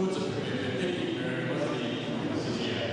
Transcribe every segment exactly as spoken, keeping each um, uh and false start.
u tsüphrüpie pete ki kerüko sidi, sidi ya.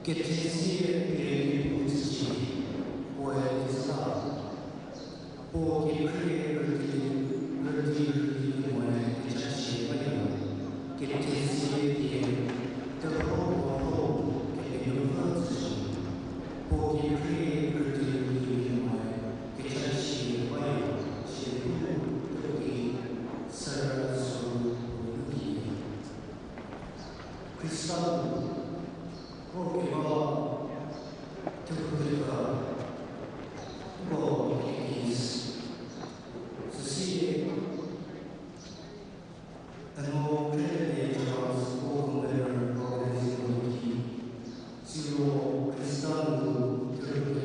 Kethezie pie Niepuu tsücie, puoe kezhü la. Puo kekhrie rüdi, rüdi rüdi kemoe kechachie baya. Kethezie pie terhuo puo ho Kepenuopfü tsücie. Puo kekhrie rüdi rüdi kemoe kechachie baya, sie pu teki, sürü sü pu teki. Khrista nu, ro keba, thepfü kekra, ko kekis, süsie, Eno Khrielie Charles ko Convener Organizing Committee, siro Khrista nu thepfü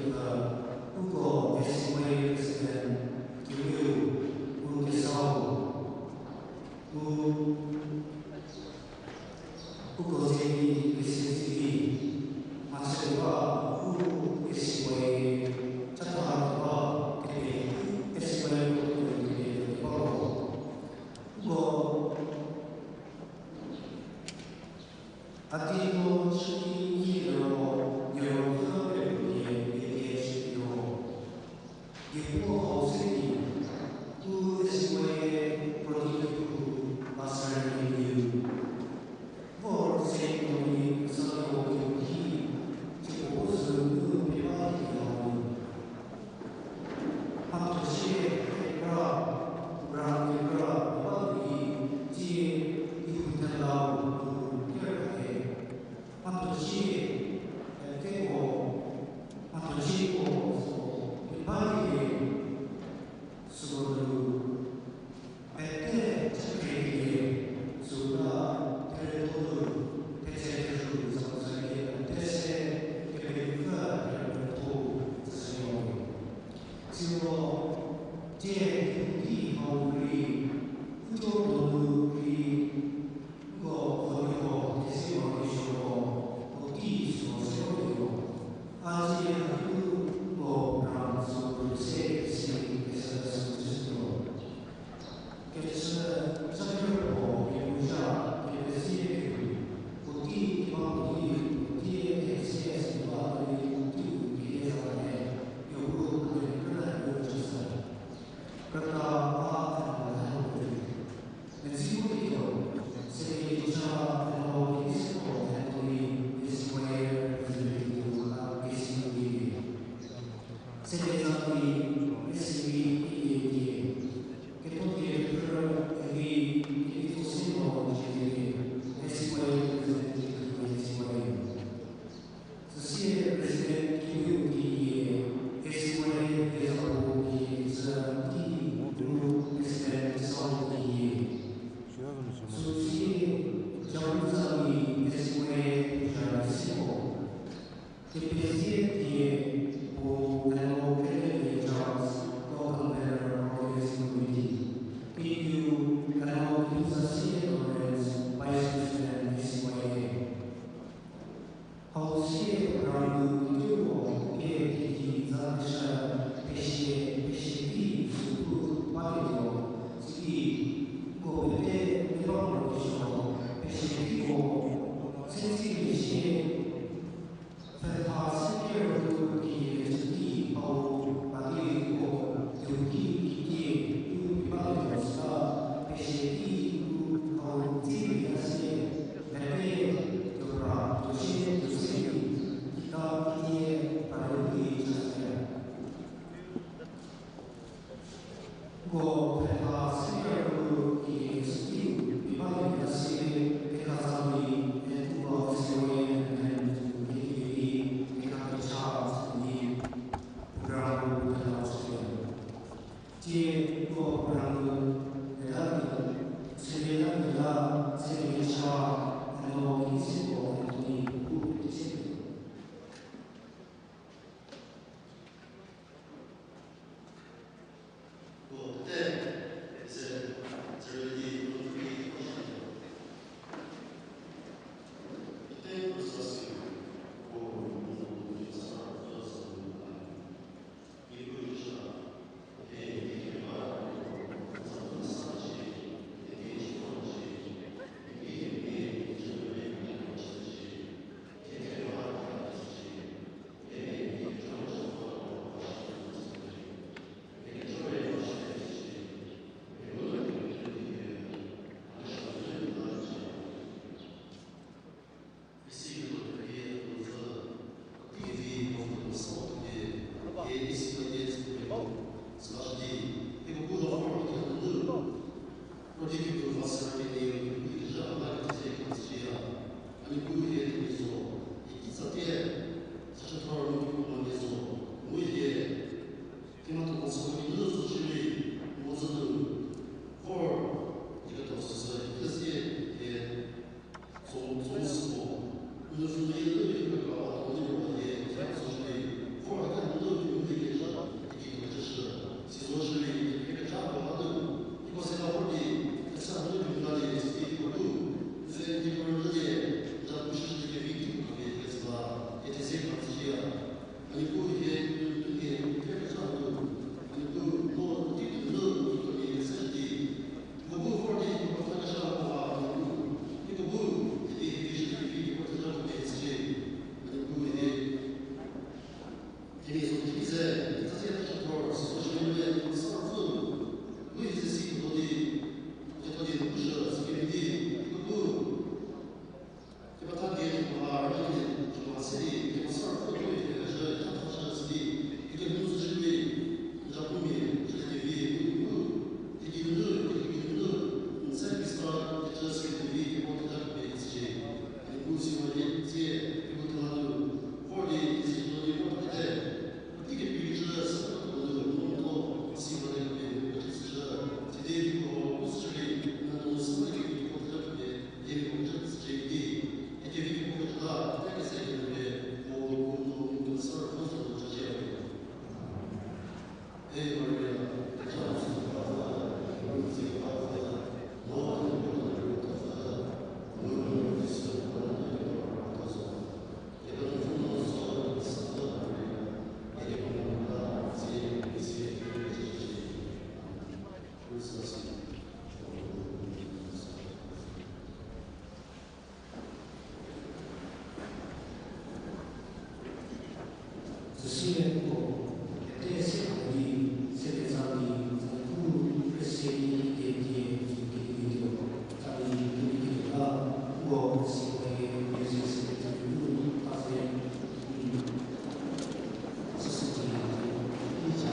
Siko, siko, kepha lie, siko lu, pete chakre lie, süla, therietho lu, thetse thezhü, zapuzalie, pete se, kepenuopfü, therietho, tsüshüyo. Siro, tie, ki hau rei, uco donu rei, nko, khoniko, tesi mo rei shoko, puotei süko se votuo. A zie haki nu nko program süko phrü se, si, kese, süko se tuo. Kechü, chakirüko, kemuzha, kepezie kepu, puotei keba puotei, puotei kese, süko ba, puotei, puotei, kese, süko ba, puotei, puotei, kese, Krüta a theno theno pfü. Metsiko kituo, sede kicha theno kedi seko theno di, S Y A representative la kesi di. Sede za di, S Y A kedi di. Ketho kephrü kedi, kedi tho sino kedi di. S Y A representative, S Y A. Süsie President Kiwiu Kiyie, S Y A Kezhapu Kiyie, Tsüti Group President Sao Kiyie. Süsie Jabu Zami, S Y A President Siko. Kepezie Kiyie, Pu Eno Kelekeye Charles, Local Banner Organizing Committee. Kikiu Eno Kizasie Lawrence, Vice President S Y A. Hau sie program nu kituo ke kiki za keshü pesie, pesie ki süu pu ba ketuo, sidi ko pete peba mo keshüko, pesie kiko, sesi pesie, pfhetha se kerüu ki kecü ki hau ba di ko, kehouki kitie, u peba ketuo süla, pesie ki u hau tsi rei ta sie, Mete, Jopra, Josie, Josie, Kita, Kitie, Paroli, Chasile. Ko pfhetha se kerüu ki süki, peba di ta sie, pekha za di, ne tuo se we, ne tuo ki di, pekha kecha, ni, program, pekha, Tie ko program nu, ela ni, sede la ni la, sede cha, eno ki siko, eno ni, ku ki siko. Ko te, ze, zeredi, ko ki, ko siko. Te, ko sa siko, ko, ko, ko, ko, sa, ko, sa, ko, Isi kelo krie kelo zü, tei vi mo kelo sa tuo di, e isi kelo die tsü kelo, süla shü di, hieko bu ro vor kelo nu, ro di kelo va sü kenie, kelo bu kezha la keze ketsüya. A nie bu hie temi zo, i kitsa tie, sa chü thor mu kelo mo nie zo, mu hie, kema to mo sa kenie nu zo shiri, mo zü nu, vor, di keto süsü, keze hie, Tso, tso süko. Nuzü nu yie lü yie kra wa to ni wa yie, tso shiri. Vor hata nu lü nu di kecha, di ki kecha shü. Si zo shiri, di kecha ko ha lü. Iko se la vor di, kesa nu di na di, si di ko bu. Ze di ko lü di, ja bu shi di ke vi ki ko ke ke sa. Ke te se ka ti ya. Ani bu hie, nu, nu hie, nu hie kecha nu. Ani bu no di nu, nu ko ni se di. Ko bu vor di ko ta ka sha ko ha, ko bu, ko bu, di di di shi di di ko ta ka ko di shi. Ani bu di. Di ni so di ze, ta se ta ko so shi ni le, so so. Bu di si ko di, ko di bu shi, si di, ko bu. Kepetha die kemha rünyie kemha se di kemesa rüpfü tuoi kekeshü chatha chü sidi, kikemhie nu zü shirei, n za pu mia chülie kevi bu, bu, kikemhie nu, kikemhie nu, n se Khrista kecü sidi kevi kemo theja kepie kecücie. Ani bu siwa die tsie, kikemhie thela nu, vor di, isi tuo di vor pete. Süsie puo, kete se kali, sele tsali, tsali pu, rüsie di kedi, kedi video, tsali kedi kedi la, puo rüsie kali, music secretary pu, pa se, mm, süsü di, di, di,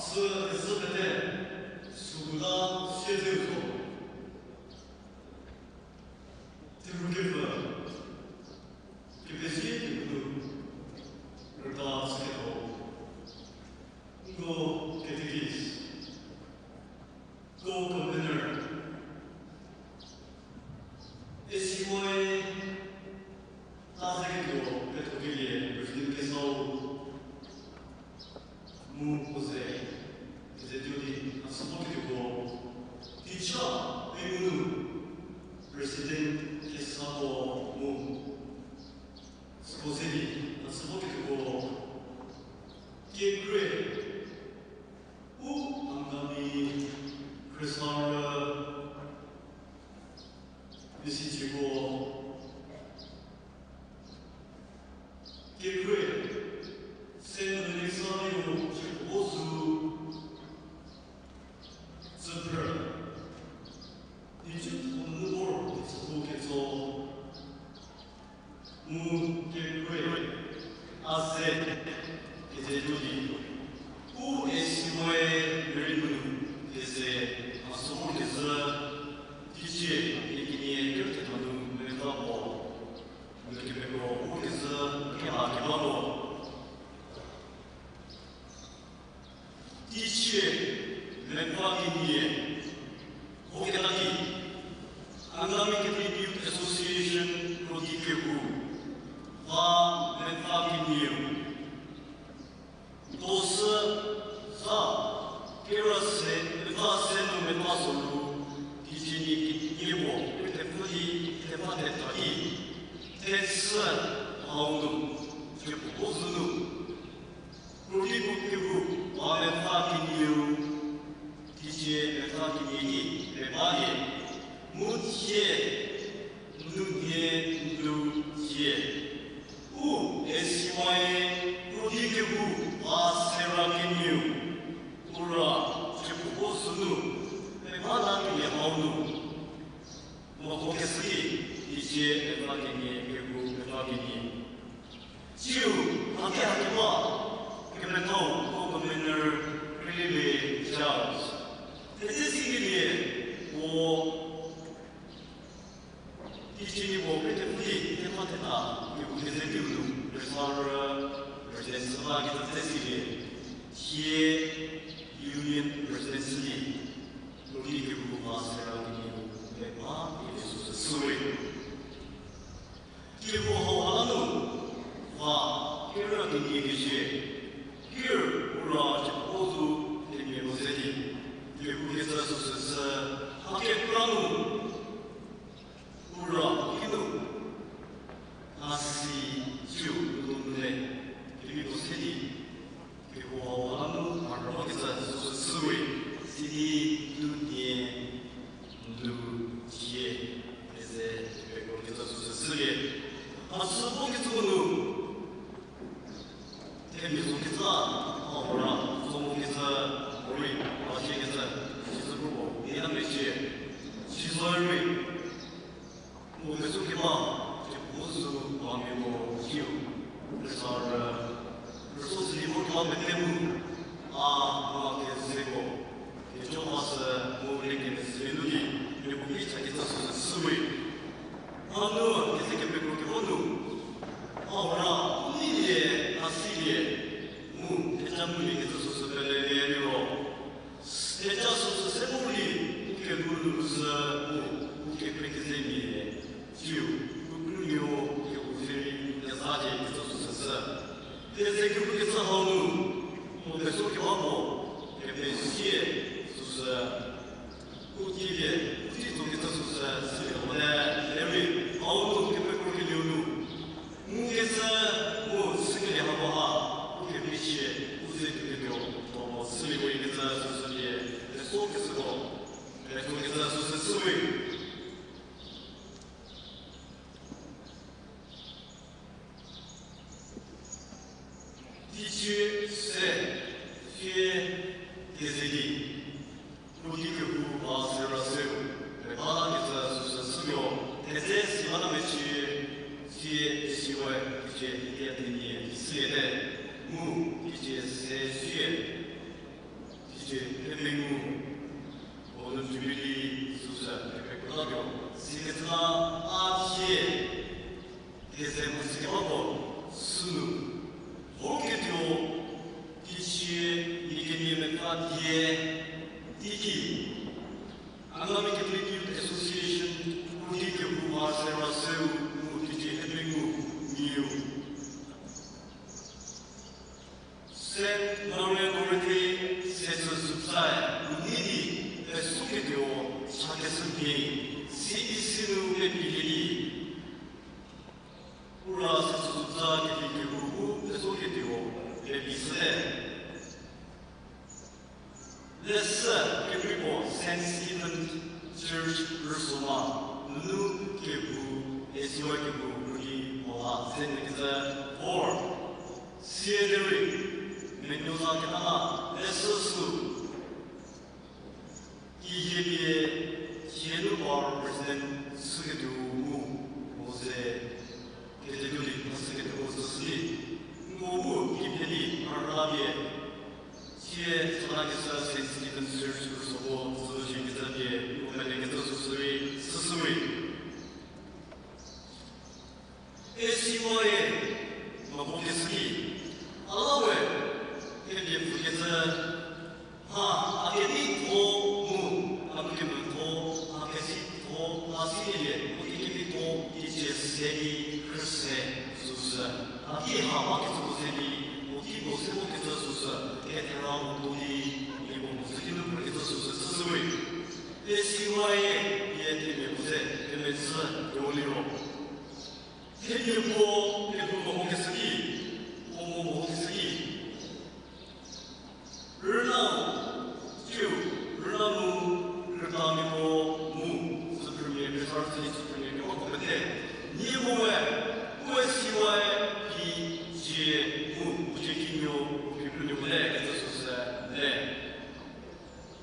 Sü kezhü pete, süu la siezeu zo. Terhukepfü, kepezie kemhie nu, rüta chüketho, nko catechist, co-convener, A C Y, ta zeketuo pethokelie President Kesau, mu puo ze, keze tuo di a süko ketuoko, teacher pengou nu President Kesako mu, süko ze di a süko ketuoko, kekre, u Angami Khrisarü misicieko, kekre, Saint Melissa Liro Chüphuo Zo, tsüphrü, Nhicu Thonnu Vor Chüphuo Ketso, mu kekre, a ze, keze tuo di, u A C Y meri nu keze, a süko kezhü, teicie, kenie kerüthethanu meta puo, nu kepekro u kezhü, keba keba puo. Teicie, mepfü kenie, voketa ki, Angami Catholic Youth Association krodi kehou, va mepfü kenieu, tosü, za, kera se, mepfü se nu mepfü soru, teicie nie kenie puo, thepfü di, thepfü theta ki, thechü, hau nu, Chüphuo Zo nu, krodi kehou, va mepfü kenieu, teicie mepfü kenie ki, mepfü lie, mu thie, nu nhie, nu thie. U A C Y krodi kehou va sera kenieu, u ra Chüphuo Zo nu, mepfü la kenie hau nu, moko keshü ki, teicie mepfü kenie kehou mepfü kenie. Tsiu, haki haki ba, kepethau, co-convener, Krielie Charles. Thedze sikelie, puo, teicie nie puo kre thepfü di, thepfü theta, kehou keze kehou nu, Khrisarü, President süla keze sikelie, thie, Union President sülie, krodi kehou va sera kenieu, mepfü kenie süsü shüwe. Kehou hau ha la nu, va, kerü kenie keze, ker, u ra Chüphuo Zo, themia puo ze di, kehou kecü süsü shü, ha kekra nu, u ra ki nu, a si, tsiu, nu nu le, themia puo ze di, kehou hau ha la nu, a ra kecü süsü shüwe, sidi, nu nhie, nu thie, keze, kepekro kecü süsü shülie. A süko kecü nu, themia zo kecü, a u ra, zo mo kecü, morei, a sie kecü, sizü kropuo, ina mecie, sizü rei, mo keso keba, Chüphuo Zo ba mia mo kiu, Khrisarü, rüso sidi mo keba pete mu, a, a kezeko, kejo ha sü, mo rei kemezhie nu di, mia puo ki cha kecü süsü shüwe. A nu, keze kepekro keba nu, a u ra, u nei lie, a si lie, mu, theja nu lie kecü süsü pelelie liro, theja süsü se morei, u kelhou nu sü, mu, u kekre kezemia, tsiu, u krünuo, u kehou ze rei, kezha cie kecü süsü shü. Keze kehou kecü hau nu, mo keso keba mo, kepezie, süsü, u tilie, u ti zo kecü süsü, sü le mo le, lerei, hau nu kepekro kenieu nu, mu kecü, mu sükelie hako ha, u kemezhie, u ze tuo ketuo, mo sülie we kecü süsü pie, keso kecüko, keso kecü süsü shüwe. Teicie se, sie, keze di, krodi kehou va sera seu, mepfü la kecü süsü shütuo, thedze si bata mecie, sie, siwe, teicie, kie thenie, siete, mu, teicie se, sie. Tiki, Angami Catholic Youth Association, Puti Kehouwa Sera Seu, mu Tiki Ebengu, Miu. Saint Maria Goretti, Sechü Zubzai, Nidi, Pesuketuo, Chakesümhie, C E C nu Pepi Lili. Ura Sechü Zubzai, Kedi Kehouwa, Pesuketuo, Pepi Süle. Leshü kekreiko Saint Stephen Church Rüsoma, nunu kehou, A C Y kehou, rüli mola, Saint Nicholas Four, Siederi, Mendoza Ketala, Leshü Sü, Kihepie, Chienuba President Süketuo mu, Mose, Ketetuoli, Süketuo Süsüli, Ngobu Kipeli, Arlabie, Thie tsala kesa Saint Stephen Church Rüsobo, solution kesa pie, u mele kesa süsüri, süsüri. A C Y-e, mako kesüki, alawe, kepie pfü kesa, ha, a kemi tho mu, a kemi tho, a kesi tho, a silie, u kemi tho, ki che se di, khrüse, süsü. A ki ha, a kesi ko se di, u ki ko se ko kesa süsü, kethera u to di, u ki ko se di, nu kesa süsü, süsüri. A C Y-e, ye kemi ko se, kemi sü, yo liro. Themia puo, kehou mako kesüki, puo mo mako kesüki. Rüna, ciu, rüna mu, rütamiako mu, süphrümia, Khrista rütsüli süphrümia kewako pete. Nieko we, we siwae, ki, cie, mu, pucie kinuo, puo kikrunuo le, kecü süsü, le.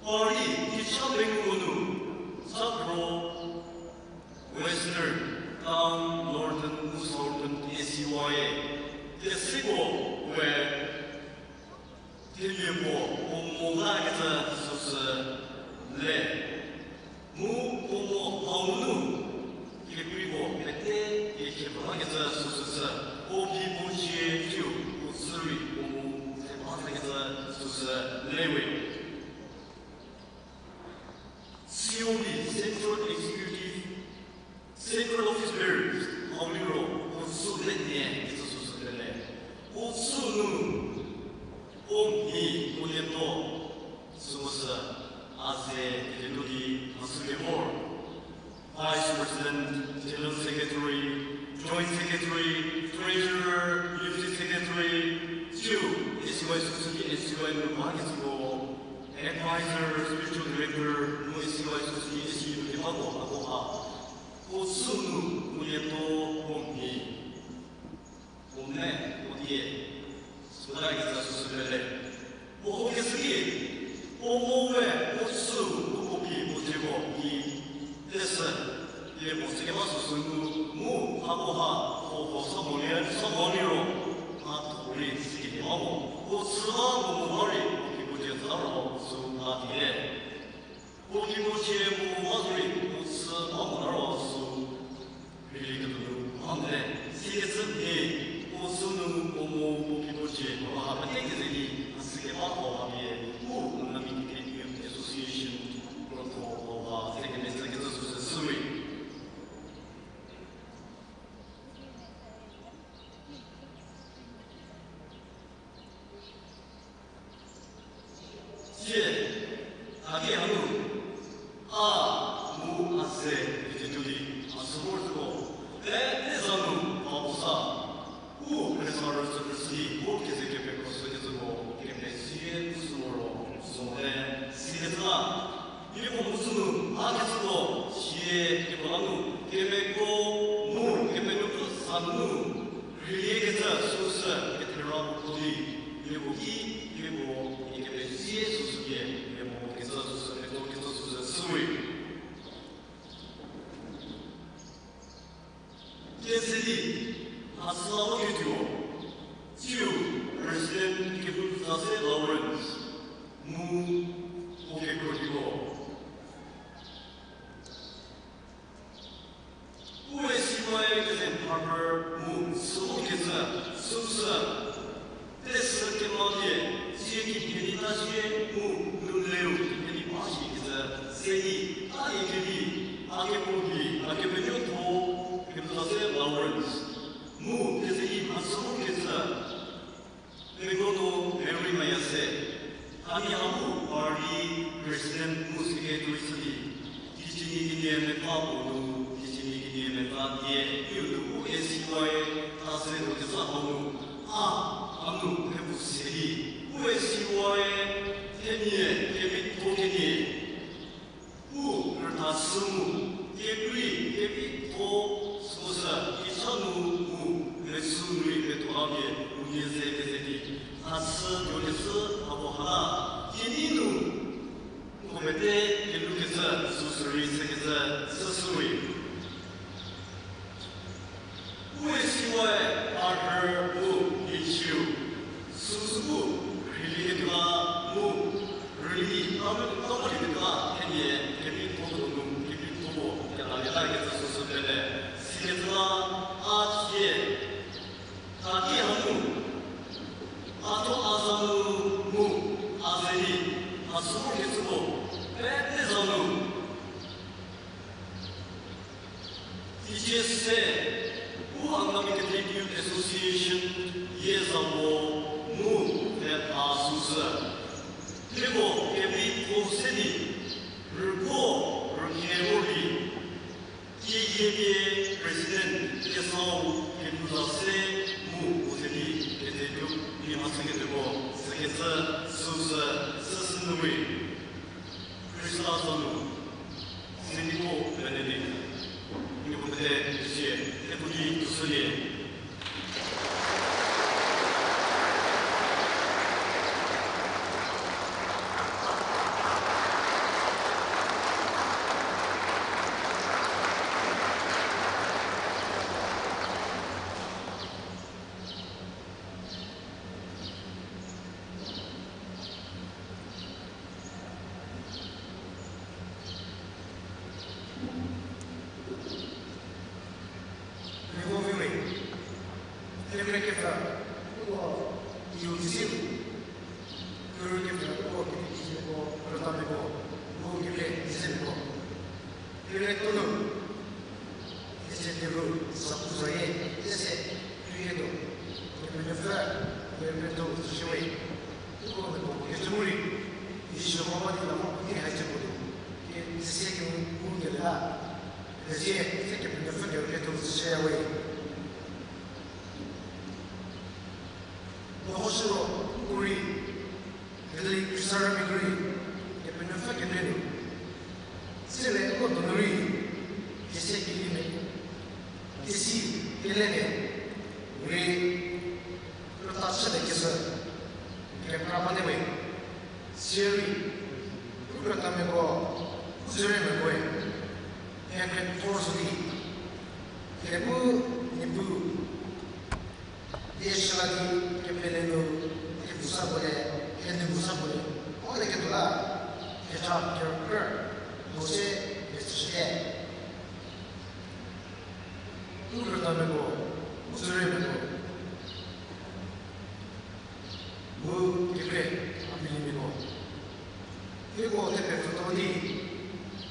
Pari, kicha pengu nu, Sapro, Western, Town, Northern, mu Southern, A C Y-e, kesiko, we, themia puo, puo mo la kecü süsü le. Mu puo mo hau nu, kekreiko pete, kekhe ba kecü süsü sü, puo phi puo cie ciu, puo tsüri puo mo, se ba kecü süsü le we. C O B, Central Executive, Central Office Bearers, hau liro, puo tsü le nie, kecü süsü le le. Puo tsü nu, puo mhi, puo lieto, süsü, a ze, kelu di, a sü le vor. Vice President, General Secretary, Joint Secretary, Treasurer, Deputy Secretary, ciu, A C Y süsü ki A C Y nu ba kecüko, Advisor, Spiritual Director, mu A C Y süsü ki A C Y nu kebako, ako ha. Puo tsü nu, puo lieto, puo mhi. Puo me, puo die, süla kecü süsü le le. Puo ho kesüki, puo mo we, puo tsü, puo puo phi, puo dieko, i, tesü, pie puo sükeba süsü ngu, mu, hako ha, puo puo sa mo lie, sa mo liro, ha tuo rei sükeba mo, puo tsü la puo mo la rei, puo phi puo die tsü la ro, sü la die. Puo ki puo cie puo mo la zo rei, puo tsü la mo la ro sü, rei ketuo nu, a mo le, sikecü mhie, puo tsü nu puo mo puo ki puo cie, puo ha pete keze di, a sükeba hau ha pie, u Angami Catholic Youth Association, krotho hau ha, se kemetsü kecü süsü sü we. Sie, a ki hanu, a, mu a ze, kecü tuo di, a sü vor zhüko, e, e za nu, a puo sa, u, Khrista rütsü phrüsü di, u keze kepekro sü kecüko, kepezie u sü ro, zo le, sikecü la, nieko mu sü nu, a kecüko, sie, nieko la nu, kemeko, mu, kepenuopfü sa nu, rhie kecü süsü, kethera puo di, nieko ki, nieko, nie kepezie süsü pie, nieko kecü süsü, nieko kecü süsü, sü we. Kesedi, hasüla uketuo, ciu, President Kehoutsase Lawrence, mu, puo kekro hiko. Puoe siwae keze mharhü mu süu kecü, süu sü, tesü kemapie, sie kikedi ta sie mu, Mu keze i mhasü mu kecü, Pekonu Mary Mayase, hanie ha mu party president mu secretary chü di, teicie nie kenie mepfü puo nu, teicie nie kenie mepfü die, iu nu u A C Y, ta se nu kecü hau nu, a, a nu phe bu se di, u A C Y, thenie, kevitho kenie. U rütha sü mu, kekrei, kevitho, süko sü, kicha nu mu, mesü nu rei petho a pie, unie ze keze di, a sü tuo kecü, a ko ha, kenei nu, ko pete, kelhou kecü, süsü rei se kecü, süsü rei. U A C Y a rhü mu, ichiu, süsü bu, rheilie ketuo la, mu, rüli, tamo, tamo lie ketuo la, thenie, kevitho donu, kevitho puo, keta keta kecü süsü pele, sikecü la, a thie, thakie hanu, a thuo a za nu, mu, a ze di, a sü vor kecü puo, pete za nu. Teicie se, u Angami Catholic Youth Association, yie za mo, mu, phe a süsü. Hieko, kevitho se di, rüko, rükhe vor di, kieyie pie president, kesau, kepu za se, mu, u ze di, keze tuo, ni mhasü ketuoko, sükecü, süsü, süsü nu we. Khrista zanu, Süniko Benedict, nieko pete sie, kepu di tushülie. Nieko viwe, themia kepfü, uko, iu si, kuru kepfü, uko, kepfü, uko, rütamiako, uko, kepfü, kepfü, uko. Kere tonu, ise keru zapu zayie, ise, kere to, Kepenuopfü, kere to, shiewe. Uko meko kecü mu rei, Jisu mama di lamo, ki hai chü puo di. Ke, ise ke mu, mu ke la. Kezie, se Kepenuopfü kere to, shiewe. Mehoshüro, u rei, Catholic Christian rümiako rei, Kepenuopfü kemhie nu. Sele uko donu rei, kese kelie me, kesi, kele ne, u rei, krüta chülie kesü, kekra bate we. Sirei, u krütamiako, u zeremiakoe, kekre thor sü di, kepu, niepu, Di shüla di kepele nu, kepu sa puo le, kenu bu sa puo le, o le ketuo la, kecha kerükrie, mo se, ketsüshüte. U krütamiako, u zeremiako, mu kekre, a milimiko. Hieko thepfü pfhütuo di,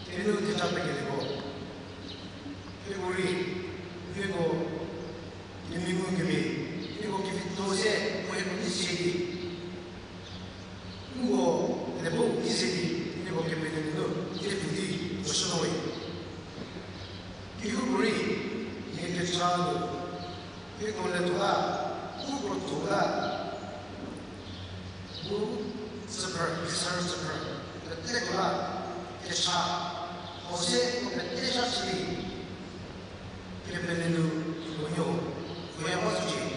kenu kecha pekelieko. Hieko rei, hieko, kemia mu kemia, hieko kevitho se, mu hieko ki sie di. Nko, nebo ki sie di, hieko kepele nu, hieko di, puo shütuo we. Kehoupuorei, hie kecha nu, hieko le tuo la, u krotho la, mu tsüphrü, kesarü tsüphrü, pete tuo la, kecha, hau se, pete sha chü di, kepele nu, puo nuo, puoya ba zocie.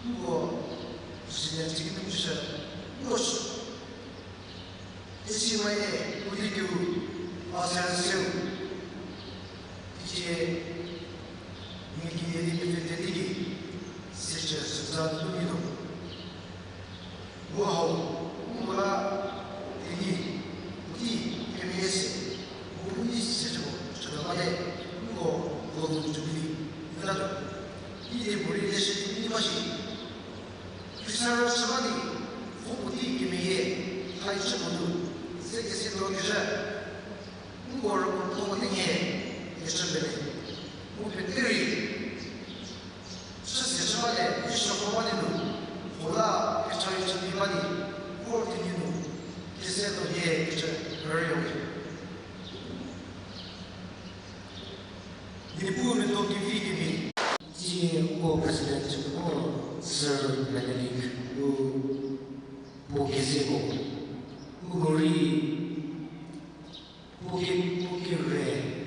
Nko, senior secondary shü, nko shü. Isi manye, u di keu, a se a seu. Icie, ngi kenie di pete teti ki, sicü sütsa nu nyi tuo. Mu hau, u la, teni, puotei, kemhie se, mu puotei sicü, sütsa bate, nko, golden jubilee, nla tuo. Idi puorei leshü ni ba shi. Khrista rüchü ba di, vo puotei kemeyie, thai chü puo nu, ze kese tuo kezhü. Nko rüko puo puo tenyie, kechü pele. Mu pete rei, chüse chü bate, Jisu ko ba di nu, hola, kechari chü di ba di, vor di nu, kese to ye, kechü, very okay. Niepuu medo kevi kemhie. Tsie uko President Chüphuo Sir Benedict u puo kezeko. Uko rei puo ke, puo kere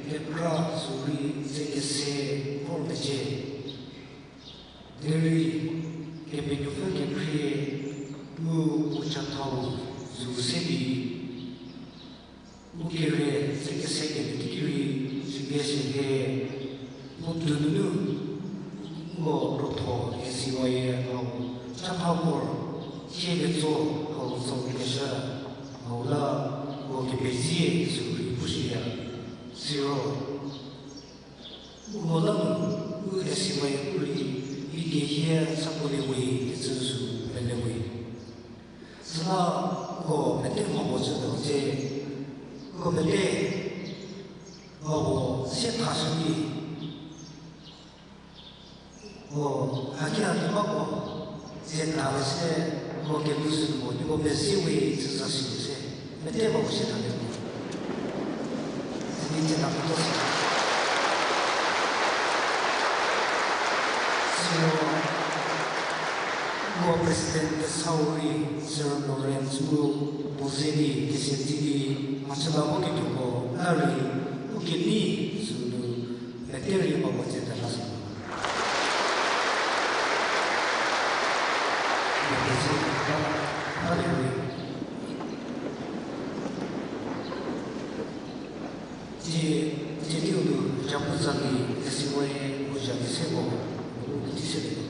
kekra sü rei ze kese vor mecie. Derei Kepenuopfü kekhrie mu puo chathau sü se di u kere ze kese kemhie teiki rei, süpie sü he, puo donu nu, uko krotho kesiwaye hau, chathau mor, thie ketso hau tso keshü, hau la, uko kepezie sü rei pushüya, siro uko la nu, u kesiwaye pu rei, ikehie sapuo liewe, kecü sü pelewe. Süla uko pete mhapuo chütuo tse, uko pete mhapuo sie thashü di, o, haki haki bako ze thashü, uko kemhie sü mo, uko pezie we, tsü za si se, pete mhapuo sie thashü mo. Sidi tse na puo se. Siro, uko President kesau rei, Sir Lawrence mu, puo ze di, kese tsi di, mhachüla vo ketuoko la rei, u kenei sünu, pete rei mhapuo tse tala se. Tsie, tsie teiu nu, japu tsali, kesiwaye, u ja keseko, u tei selie.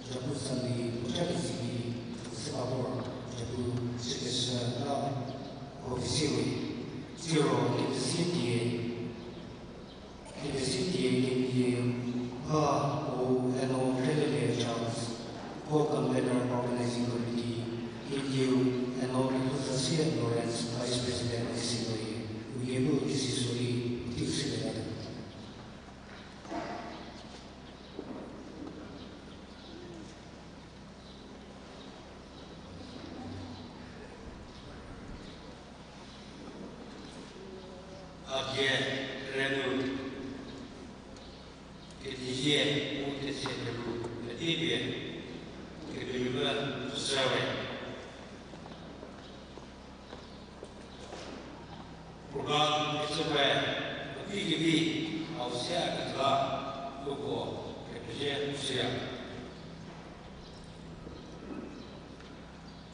Japu Sunday, puo cha kezi ki, süba vor, Japu chükeshü la, ko viziwe, siro kepezie die, kepezie die kemhie, ba, o, eno Rhelelie Charles, ko convener organizing committee, kediu, eno Kepuzasie Lawrence, vice president, kesi loye, uye bu kesi soli, tiu sele la. A kie renu, kethezie, u tese peru, kedi pie, kepenuopfü, süsüwe. Program kechüpie, puotei kevi, hau se a keza, uko, kepezie, u süya.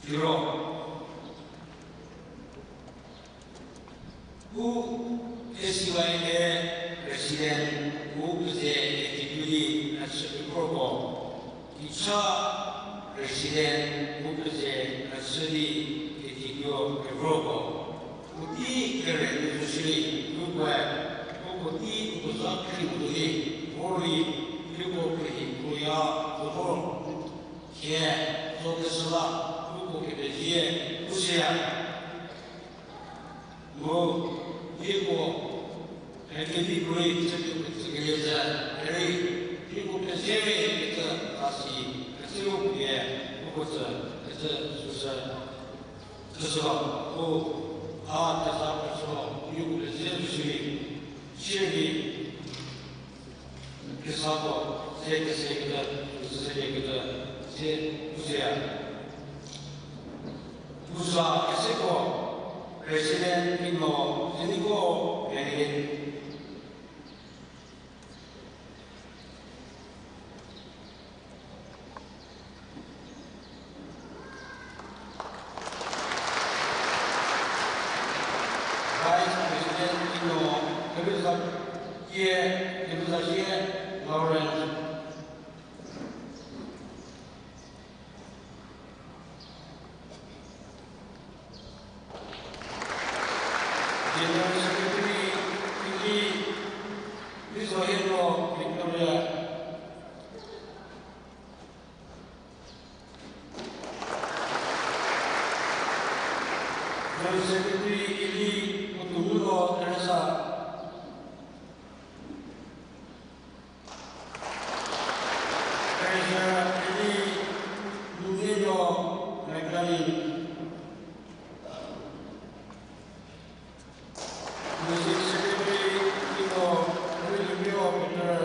Siro, u A C Y A President, u peze executive, a chü kevorko, Kicha President, u peze a chü di executive kevorko, puotei kere nu zo shierei, ukoe, uko puotei uko za khri mo di, vor rei, uko khri kroya, uko, thie, zo keshü la, uko kepezie, u süya. Mu, nieko, Academy Parade chü kecü keliecü, derei, nieko pezerei kecü a si, kecüu pie, uko tsü, kecü süsü, süsü, u, a, keza pezü, nieko pezerei shierei, shierei, Khristako, se kese kecü, süsülie kecü, se u süya. Pusa keseko, President Ino, Zeniko, Benedict. Vice President Ino, Kepezakie, Kepezasie Lawrence. General Secretary Ili Rizohiro Victoria. General Secretary Ili Mutumulo Teresa. Treasurer Ili Lungelo Magdalene. Music Secretary Ino Rulumio Peter.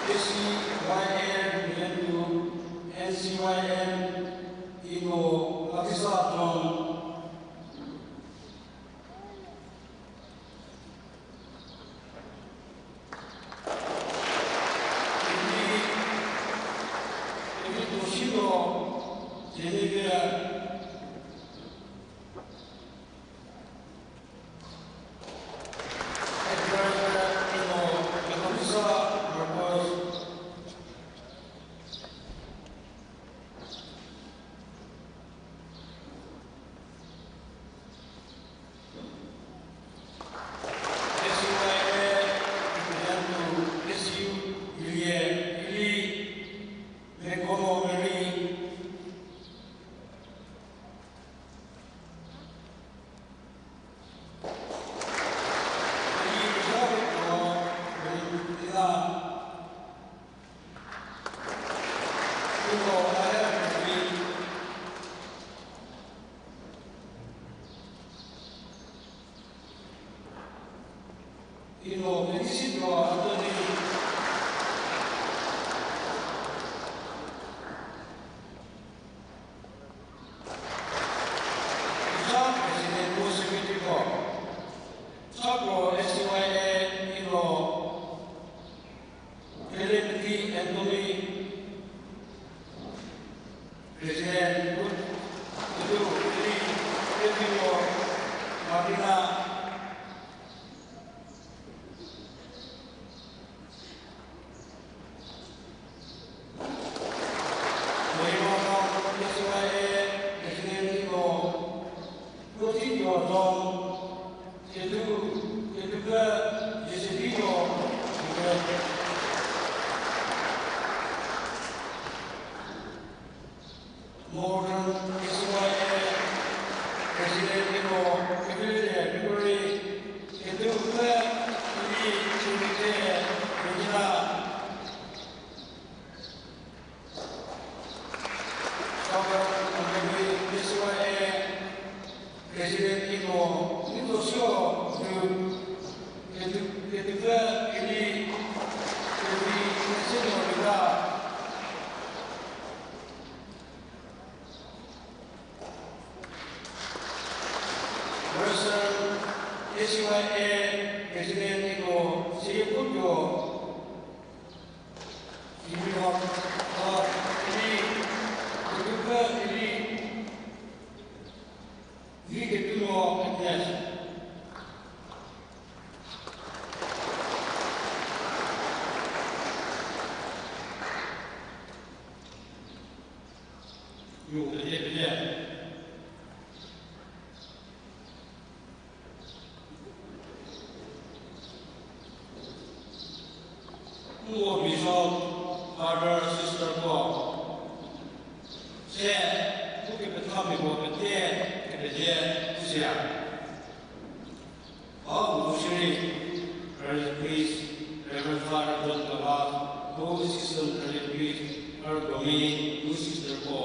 A C Y N Representative, N C Y N Ino Makisa John. Imi, Imi Toshiro Genevieve. Advisor Ino Yakusa Marcos. S U I A, President to S U, Ilie, Ili, Mekono Mary. Ino, Menisitro Anthony. Church President mu Secretary ko. Church ko S C Y A Ino. Philip T Anthony. President, Good. Good. Philip, Philip Ino. Martina. Kedu, Kedupfü Josephine-o, Morgan K C Y A President-ino, February, February, Kedupfü Eli Chirite, Regina. Father Andrew K C Y A President-ino, Nitosio Group, Kedu, Kedupfü Eli, Kedu, President-ino Rita. Person K C Y A President-ino, Seyeputio. Nko Bishop, Father, Sisterko, se, ukepethamiako pete, kepezie, pushüya. Ba u shierei, Parish Priest, Reverend Father John Kaba, mu Assistant Parish Priest, Father Domi, mu Sisterko,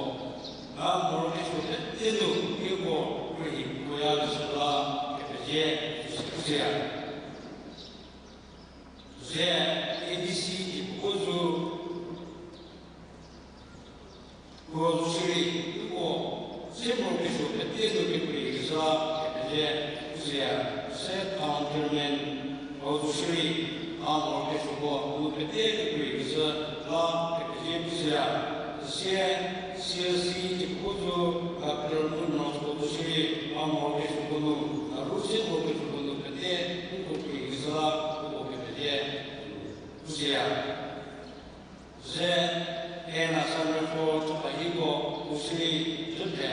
ba morokesuo pete nu, nieko, puhi, puoya, leshüla, kepezie, pushüya. Ze A D C di puo zu, puo zu shierei, uko, se morokesuo pete nu kepulie kezha, kepezie, pushüya, se town chairman, puo zu shierei, a morokesuoko, nu pete kepulie kezha, la, kepezie, pushüya, süsie, C L C di puo zu, Doctor Munros puo zu shierei, a morokesuoko nu, a ru se morokesuoko nu pete, uko kepulie kezha, uko kepezie, pushüya. Ze, ena Sunday school chüpahiko, u shierei, chüpie,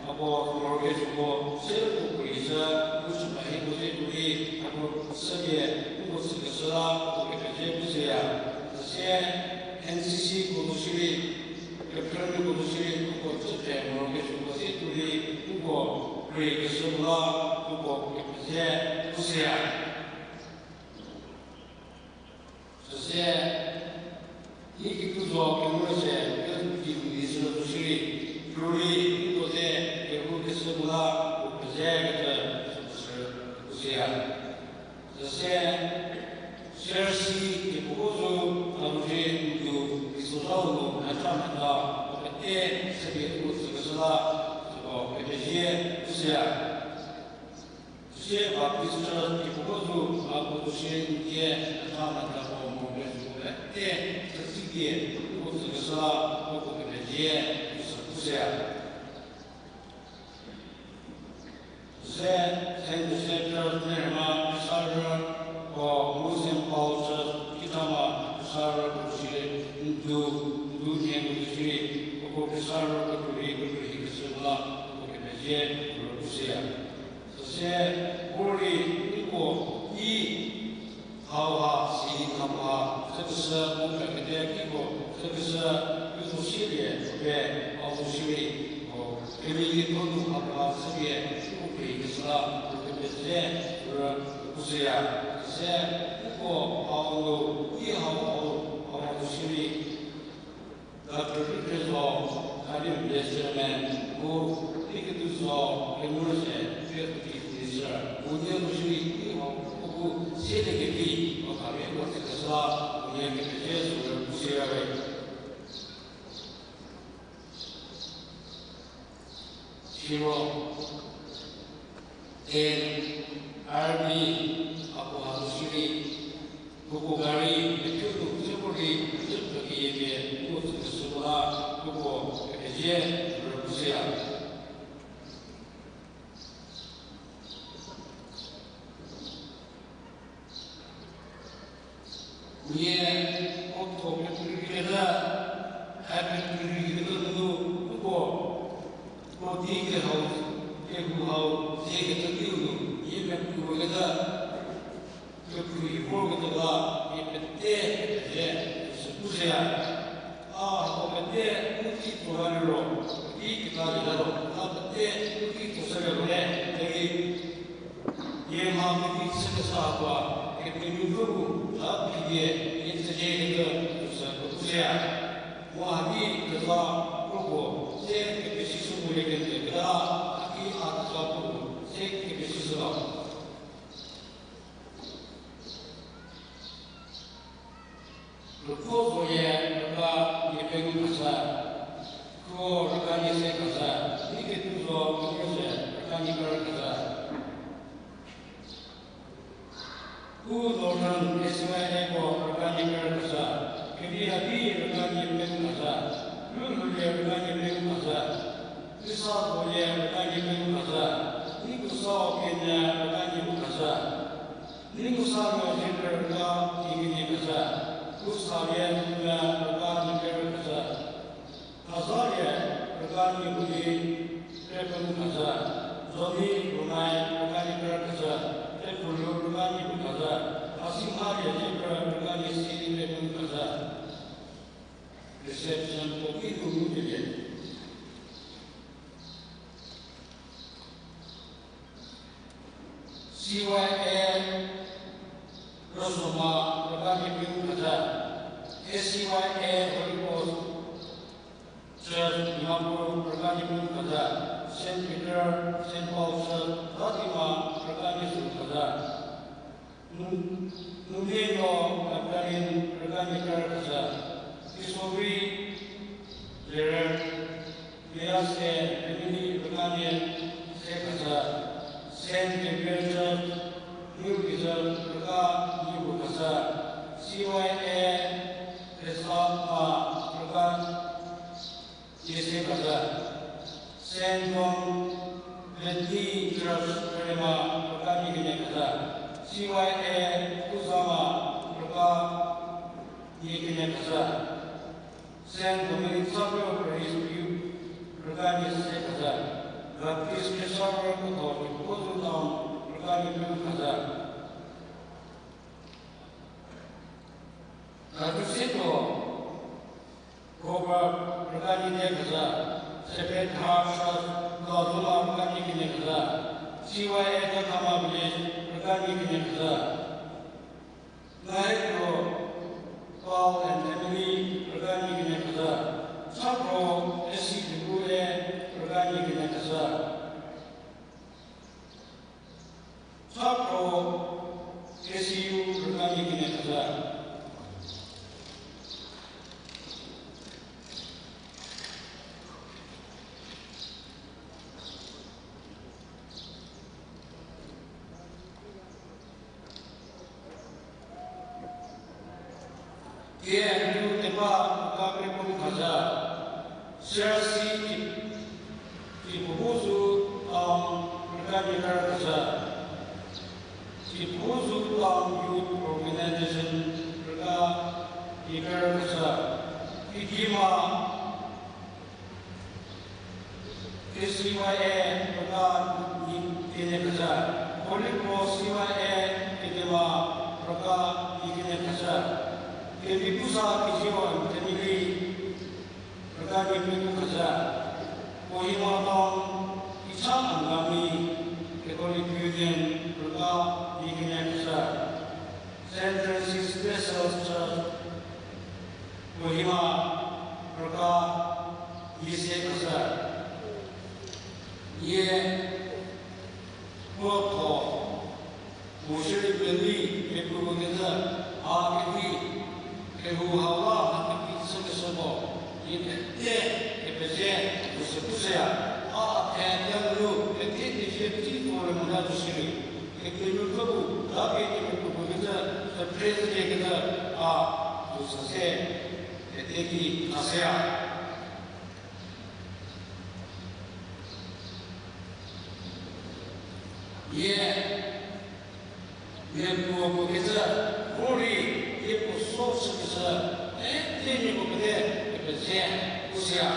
ako morokesuoko, se uko pulie kezha, u chüpahiko ze tuoi, ako süpie, uko tsükeshü la, uko kepezie pushüya. Süsie, N C C ko zu shierei, kephrümiko zu shierei, uko chüpie morokesuoko ze tuoi, uko pulie kezha la, uko kepezie pushüya. Süsie, ni kituo zo kemvü se, kemvü di minister zo shierei, purei, nko ze, kehou keshü mu la, u peze kecü, süsü, pushüya. Süsie, C R C, kepoko zo, a nu zie, ndu, Khristozha nu, mhacha mhata, u pete, süpie u tsükeshü la, süko, kepezie, pushüya. Süsie Baptist Church kepoko zo, a puo zo shierei n die, mhacha mhatako morokesuo pete, süsü die, uko tsükeshü la, uko kepezie, pushü pushüya. Süsie, Saint Joseph Church Nerhema, Treasurer, ko mu Saint Paul Church, Kithama, Treasurer ko zo shierei, ndu, ndu nie ko zo shierei, uko Treasurer ko zo rei, ko zo rei keshü la, uko kepezie, pushüya. Süsie, puorei, nko, i, hauha, si, hauha, chükeshü, mu kakete, kiko, chükeshü, u zo shierei, pe, a zo shierei, ko, kemeyie tho nu hauha, süpie, u zo rei keshü la, u kepezie, pushüya. Süsie, nko, hau nu, i hau, hau, hau zo shierei, Doctor Rikrezo, Khadim Vice Chairman, mu Riketuzo, Kemurse, Chief Minister, unie zo shierei, i hau, u bu, sielie kevi, u khapie, u tsükeshü la, unie kepezie, süu pushüya we. Siro, N R B, a puo ha zo shierei, uko gari, ketheu nu, se puorei, se puorei, uko tsükeshü la, uko kepezie, pushüya. Nie, o tho pekrei keta, a pekrei keta nunu, uko, protei kehau, kehou hau, Zie kecü teiu nu, hie mepfü kecü, kepfü hi vor kecü la, hie pete, pete, süsü pushüya. A hako pete, u ki tuo la liro, ki keta liro, a pete, u ki tuo se liro, derei, hie mha kevi chü kesa hako, Kepenuopfü bu, a pie, hie tsücie kecü, süsü pushüya. Mu haki keza kropuo, se kepesishü mu le kecü keta, haki a keza kropuo, se kepesishü la. Rüko zolie rüka nie pengou keza, khuo rüka nie se keza, ni ketuo zo kemo ze rüka nie kerü keza. U Northern S Y A ko rüka nie kerü keza, kevi haki rüka nie pengou keza, u lhoulie rüka nie pengou keza, u sa zolie rüka nie pengou keza, ni kesa kenie rüka nie pengou keza. Ni kesa mezhie rüka nie kenie keza, u sa lie mia rüka nie kerü keza. Hazalie rüka nie bu di kre pengou keza, zoni runai rüka nie kerü keza, kre pulu rüka nie bu keza, hasimhalie zhie rüka nie si di kre pengou keza. Reception ko ki nu ngukelie. C Y A Rüsoma rüka nie pengou keza, S C Y A Holy Cross Church Dimapur rüka nie pengou keza, Saint Peter, Saint Paul Church Ladima rüka nie sü keza. Nu-, Numieno Magdalene rüka nie kerü keza, Kisovi Lerü, Meyase family rüka nie se keza, Saint Gabriel Church, New Vision rüka nie bu keza, C Y A Khrisama rüka nie se keza, Saint John Bethany Church Kerema rüka nie kenie keza, C Y A Uzama rüka nie kenie keza, Saint Dominic Savio Parish Youth rüka nie se keza, Baptist Church Kerema Kotho Chipuzü Town rüka nie pengou keza. Khakesietuo Khova rüka nie kenie keza, Sacred Heart Church Ladoma rüka nie kenie keza, C Y A Jakhama Village rüka nie kenie keza. Nahekro Paul and family rüka nie kenie keza, Chakro S C W A rüka nie kenie keza. Chakro S C U rüka nie kenie keza. Tie nu tema ka kre pengou keza, C R C Ti-, Tipuhuzu Town rüka nie kerü keza, Tipuhuzu Town Youth Organization rüka nie kerü keza, Kidima K C Y A rüka nie kenie keza, Holy Cross C Y A Kidima rüka nie kenie keza, Kemipusa Kijiwa family rüka nie pengou keza, Kohima Town Icha Angami Catholic Union rüka nie kenie keza, Saint Francis Special Church Kohima rüka nie se keza. Nie puo tho, mo shierei peli, kepukecü, a kevi, kehou hau la mha kevi chükeshüko, nie pete kepezie, süsü pushüya, a the kenu, pete kezie tei tuo le mota zo shierei, Kepenuopfü bu, dapie kepukecü, süphre zhüliekecü, a, süsü se, pete ki khashüya. Ie, mia puo puo kecü, vorei, ie puo so chükeshü, e, thie nieko pete, kepezie, pushüya.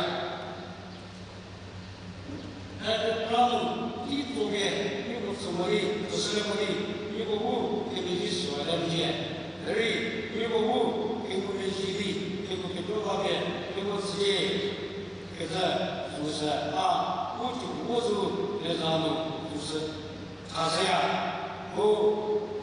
E, kekra nu, tei tuo pie, Mo di, tsüshülie mo di, nieko bu kemezhie süwata mecie. Derei, nieko bu, kengumezhie di, kengumezhie ba pie, kengumezhie kecü, süsü, a, u tuo bu sü, leza nu, süsü. Thashüya, ho,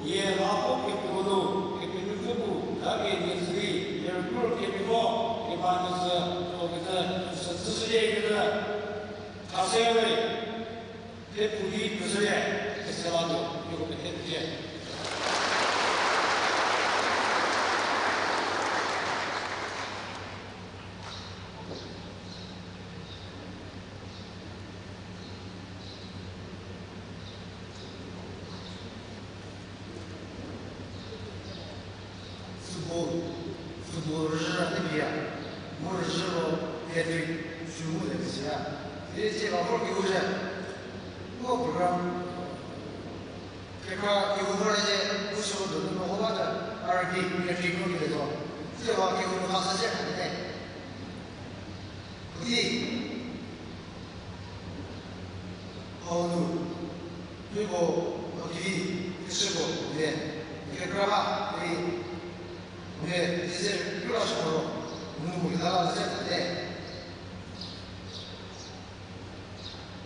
yie la vo kepuo nu, kepenuopfü bu, ta pie nie tsü di, lerükrü kemiko, keba nu sü, tuo kecü, süsü tsüshülie kecü. Thashüya we. Thepfu di püzhülie, kese la tuo, nieko pete püzhie. Football, football rüzhü ra tepia, mu rüzhü ro hat-trick sü mu le kesiya. Isi ba vor kehou zhie, uko program kekra kehou vor zhie, u sü donu no ho ba ta, a rübei hat-trick ro keletuo. Isi ba kehou nu ha sa zhie kha te. Puotei, hau nu, nieko, a kivi, keshüko, le, kekra ba, le, le, teze, kekra shü ro, nu mo keta la ze tate.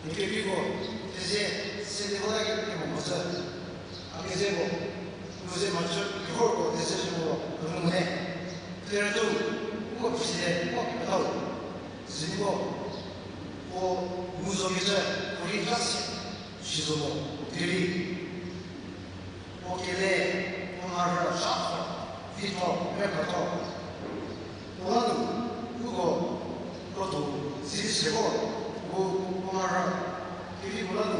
Niepie viko, teze, se le vota kemo mhodzü. A kezeko, nu ze mhachü, kevorko, teze shü ro, nu mo ne. Kerütuo, uko president, uko kepethau. Züniko, puo mu zo kecü, puorei kra si, si zo mo, derei puo kele, puo mharhü, shapfü, vitho, mepetho. Puo la nu, uko, krotho, sidi se vor, puo, puo mharhü, kevi puo la nu.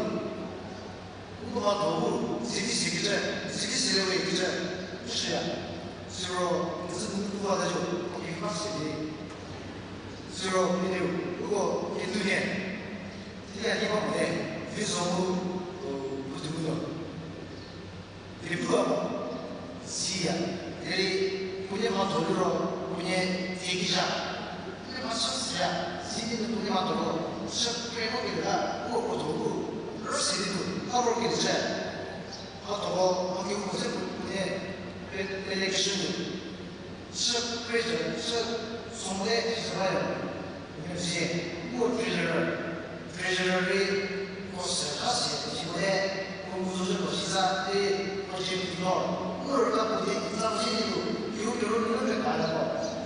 Uko mhatho bu, sidi se kecü, sidi se le we kecü, shüya. Siro, kecü nu uko va ta zo, puo kevi kra si di. Siro, piniu, uko, ketunie. Teiya ki ba mo te, vi zo mu, o, puotou no. Derei pu a mo, siya. Derei, puonie mhatho liro, puonie, tei ki zha. Puonie mha sü siya, sidi nu puonie mhatho ro, shü kre mo kele ta, uko krotho bu, rüsi di nu, a ro kecü. Mhatho ro, mha kehoupuo se puonie, pe, pe le keshü nu. Chü kre zhü, chü sümole zhü bayo. Zie, uko treasurer, treasurer rei, ko sü kha si, sümole, ko ngu zo zhü ko siza, rei, ko zie phi no. Uko rüka puo di, exam si di nu, kehou kehou nu rei ka la ko.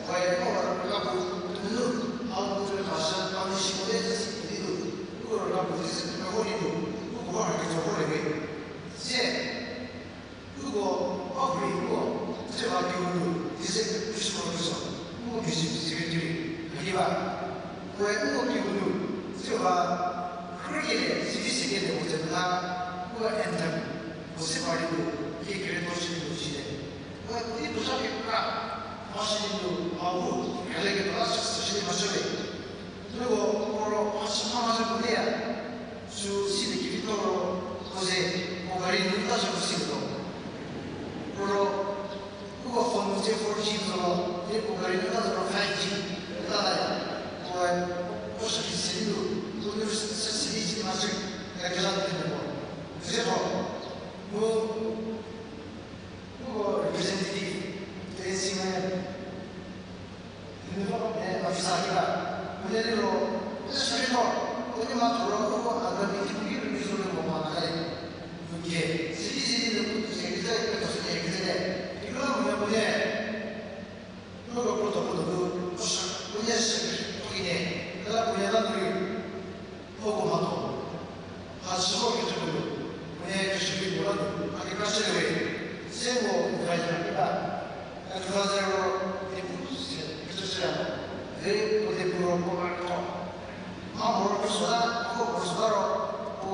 Ko e ko rüka puo, nu, hau nu rei ka shü, hau nu sümole zhü si puo di nu. Uko rüka puo di se, ko ho di nu, uko ha rei ketso ho rei. Zie, uko, a hurei uko, tse ba kehou nu, di se, Christopher Christopher, uko music secretary, haki ba. Ko e uko kehou nu, tse ba, khrü kele, sidi se kele, ko tse ba, uko anthem, ko se ba rei nu, ki kere to shi nu shi le. Ko e ko di puo zha kekra, ma shi nu, ma bu, kele kekra, shi shi ma shi le. Uko, ko ro, ma shi ma ma shi ko le ya. Sü sidi kevi to ro, ko ze, ko gari nu ta zhü ko si to. Ko ro, uko phone nu ze four G zo ro, ze ko gari nu ta zhü ro five G, ta la ya. Ko, ko shü ki sidi nu, ko nu sü sidi sidi ma zhü, ya kela nu ko. Ze to, mu, uko representative, dancing man. Nunu, eh, officer ki ba. Nunu liro, eh, sorry ko, ko ni ma toro, ko ko, a ga mi ki ki ni so mo ma kai. Nunu ke, sidi sidi nu ko se ki zai ko se ki zai. Ki ko mo mo ne. Ko ko ko to ko to ko, ko sa, ko ne se ko ki ne. Ka la ko ne la ni. Uko mhatho. Ha chü vor kecü puo nu, puo nie keshü ki puo la nu, a kekra chülie we. Se mo advisor ki ba. Advisor ro, di pu se kecü chüya mo. Very puo di pu ro puo ma ro. Ma mo ro puo süla, uko puo süla ro, puo,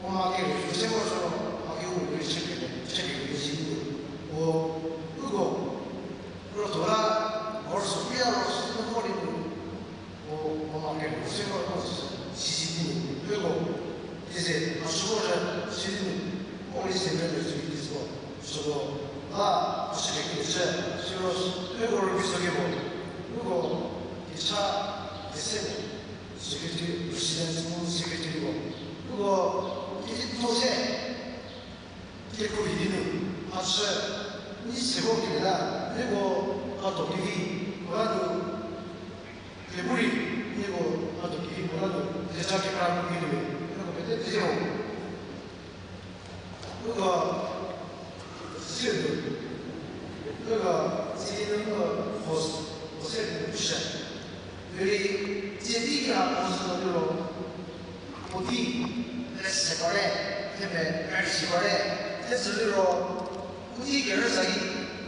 puo ma kere, se mo ro, ma ki u kere chü kere, chü kere si nu. Puo, uko, ro to la, ro süpia ro sünu ko di nu. O, o ma kere, se ko ko sisi di, peko, eze, a süko zhü, sidi nu, o ri se me le sü di süko, süko, a, a sü kekile zhü, siro, peko rübei so kebo, uko, kecha, ese, secretary, president, secretary ko, uko, kiti to se, Kekru hi di nu, a chü, ni se vo kele la, nieko a do kevi, ko la nu, le bu rei, nieko a do kevi, ko la nu, le cha kekra kevi nu, nieko pete pete ho. Uko, sü, uko, sidi nu uko, host, host, sü, sü. Viri, sidi ya host, uko, Puotei, se pare, theme, rüsi pare, thesü liro, puotei kerüsa ki,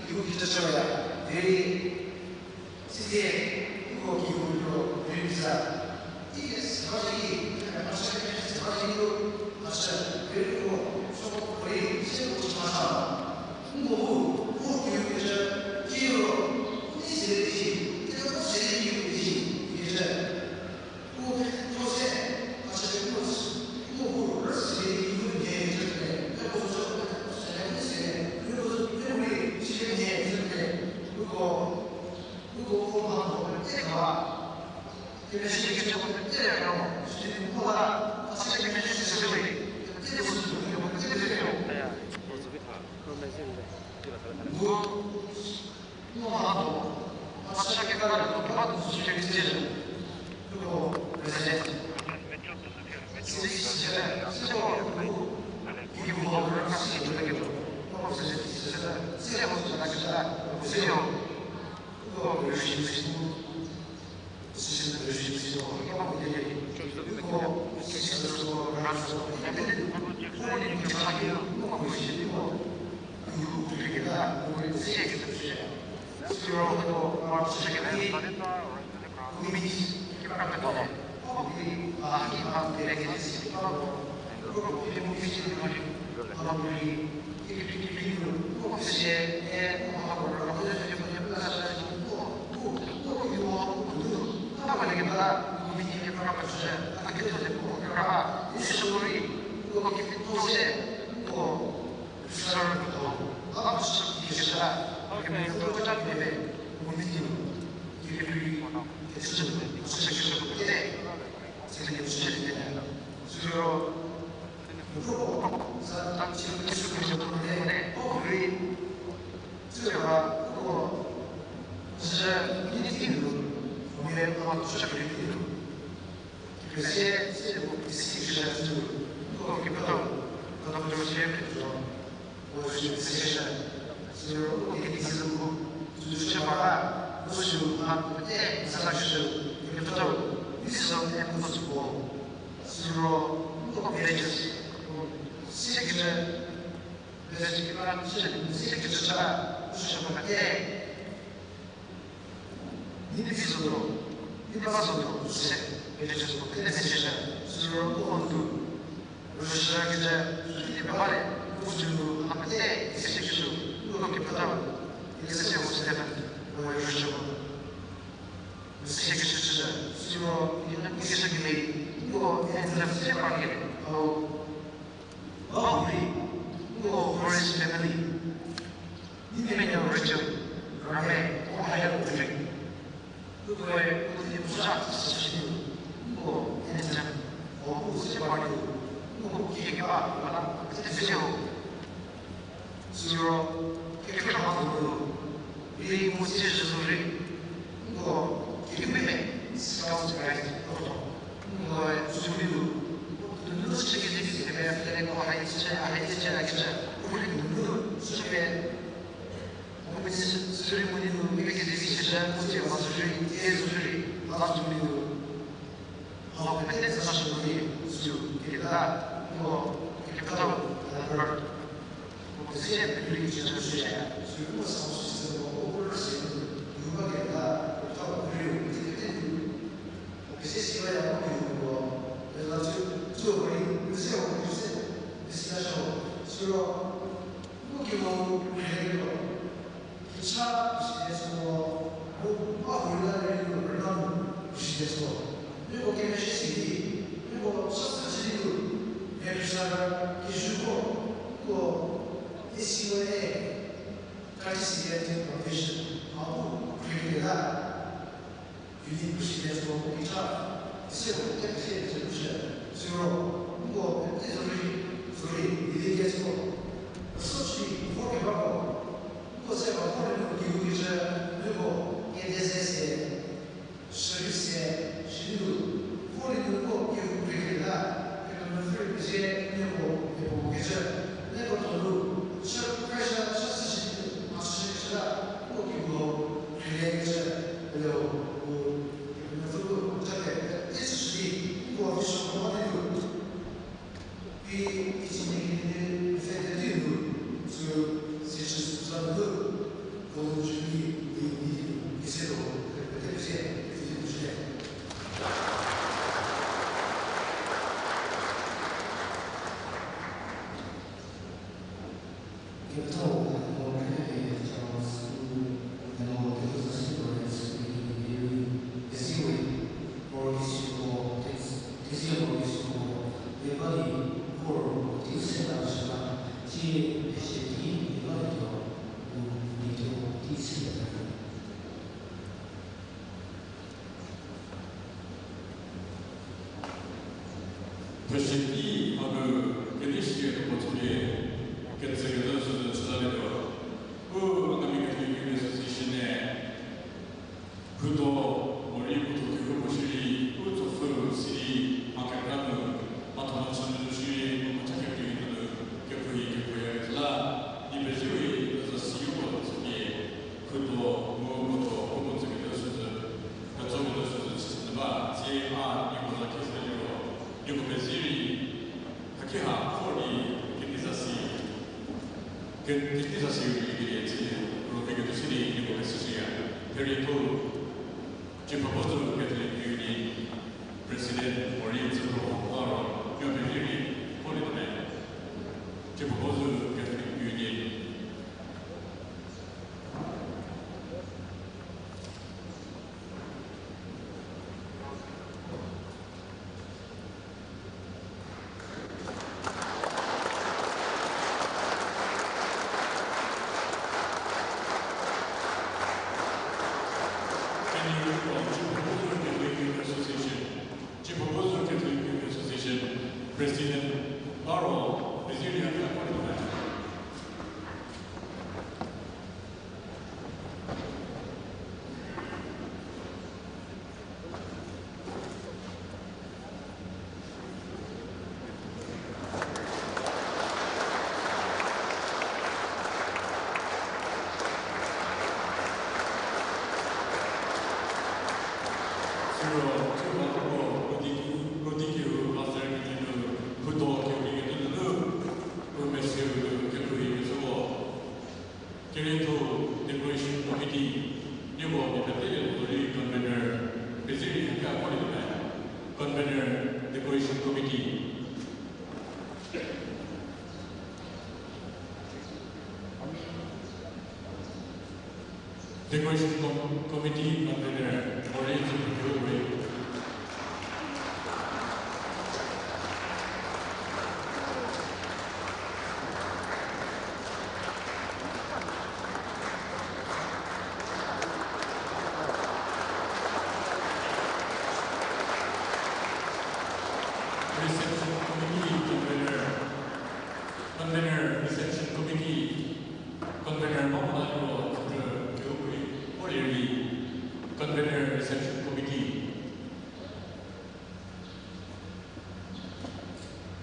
kiu ki chüchüya, derei, sidi, uko kiu liro, rüsa, tei se pare ki, theme, mhachü, se pare ki, mhachü, derei uko, so, rei, se uko chü mhasa, uko, uko kiu ki chü, ki liro, puotei se di, theme, se di, kiu ki, ki chü. Siro, uko villages, se kecü, village kekra chü, se kecü chü, u shü pete. Ni di vi zotuo, ni di ba zotuo, se villages ko pete se shü, siro uko ndu, rüshü kecü, ni di ba le, u jü nu ha pete, se kecü, uko kepethau, ese ho seven, o rüshü ho. Sü keshü chüshü, siro, keshü kemhie, uko Abraham se parlie, hau, Bahuri, uko Hori's family, Nimenuo Rachel, Rame, o Rahel Audrey, ukoe, uko di pusa, sü shinu, uko Abraham, o uko se parlie, uko kikeba, bala, se ho. Siro, kekra ha nu, rei mu sie zhü zo rei, nko, kekra me, Scout Guide, ko tho. Nko, zumi nu, nunu chü kedi kedi kebe, kele ko hai chü, hai chü, hai chü, ko rei nunu chü pe, ko meni sü rei mu nunu, kebe kedi kedi kebe, mu sie ma zo rei, e zo rei, la zumi nu. Hau pete tsü shü di, sü keketa, nko, keketa, Albert. Ko se peli tsü shü, sü ko sa sü sü ko over sü, nko keketa, keketa over, keketa. Ko se sü ya ko ko, la tsü, tsü ko, ko se ko se, se ya sü, sü ro, nko ki mo, ko ko. Kicha president ko, mu ba hurila rei nu rüna nu president ko. Nieko kemezhie si di, nieko chasü chü di nu, Registrar Kezuko, ko, A C Y A, Kadi Security Profession, a bu president la. Unit president ko kicha, ise ko te se se se, siro, nko, te sorry, sorry, delegates ko. Süchü di vor kebako, uko se ba vor nu kehou kecü, uko kede ze se, shürei se, shürei nu, vor nu uko kehou kekreiketa, Kepenuopfü rei pezie, nieko, nieko kecü, nieko donu, chü pressure, chü süsü, mhachü kecü la, uko kehou kekreilie kecü, hello, u, Kepenuopfü bu, chate, te süsü di, uko vision ko ba di nu. Pi, icine kini pfhe te di nu, sü, si chü sü za nu, voluntary di, di, di, di, ise do, pete pese, di, di, di, Theshüki hanu kedi shie kemo chüpie ketsükecü süsü chülalietuo. U Angami Catholic Youth Association-e khutuo morei khutuo kehoupuo shierei, u tsopfü sidi mha kekra nu, mhathomhachü nu shierei, u mhacha kekreiu nu, kephrühi kephrüya kecü la, nie pezie we, u zasi uko tsüpie, khutuo mu khutuo uko tsükecü süsü, ketsokecü süsü chüshünyü ba, tsie a nieko za kieseliro, nieko pezie rei, haki ha khor di kedi zasi, ke-, kedi zasi rei kelie chülie, ro keketuo si di nieko pesishüya, therietho, Chiphokozu Catholic Union President morei tsüphrü ro, aro, yo pezie rei, khorlietuo me. Chiphokozu Catholic Union. Chiphokozu Catholic Youth Association, Chiphokozu Catholic Youth Association President, aro, President, Siro, chüba uko, Rodi, Rodi Kehou, Pastor Kejinu, khutuo kehou kedi nunu, u meseu, kehou kecüko. Kerietho Decoration Committee, nieko mia pete le lori convener, pezie rei haki khorlietuo me. Convener, Decoration Committee. Decoration Com-, Committee Convener, Morei Zhou Rui. Reception Committee Convener, Convener, Reception Committee Convener, Mamona Liro, Doctor Kyohuri Oleri, Convener, Reception Committee.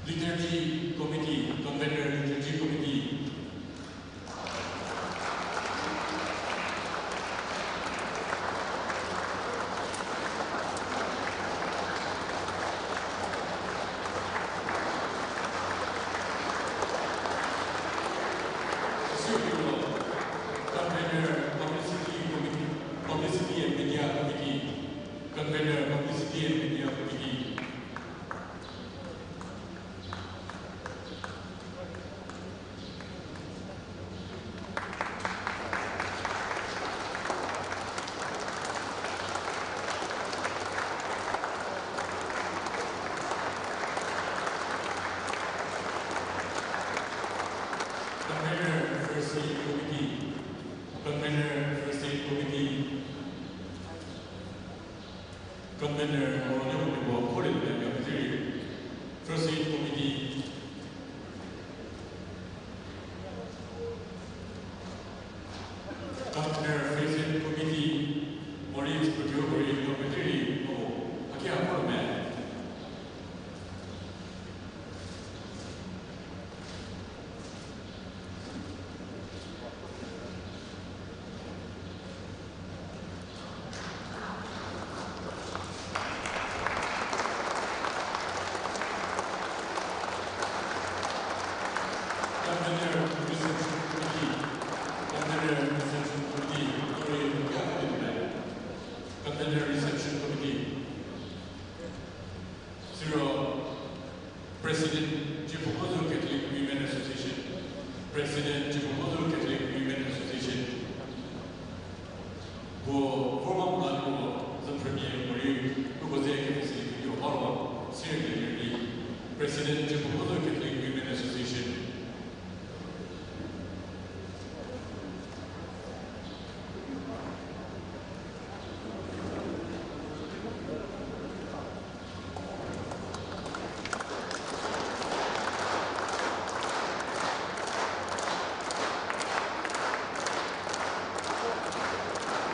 Liturgy Committee, Convener, Liturgy Committee. Convener, Publicity Committee, Publicity and Media Committee. Convener, Publicity and Media Committee. President, Chiphukozu Catholic Women Association. President, Chiphukozu Catholic Women Association. Puo former Mdalipuo, the premier, morei, uko ze ke facility yo haro, sir ke really. President, Chiphukozu Catholic Women Association.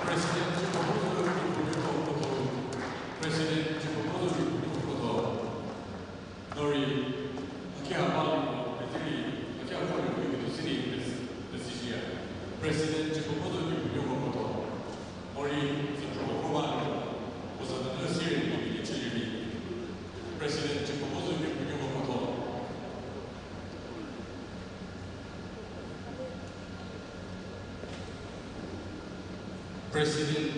President, Chiphukozu Catholic Women Association. President, Chiphukozu Catholic Women Association. Nori, akia ba liro, pezeri, akia ba liro, pezeri, pezeri, pezeri. President, Chiphukozu Catholic Women Association. Nori, Central Program, President, Chiphukozu Catholic Women Association. President.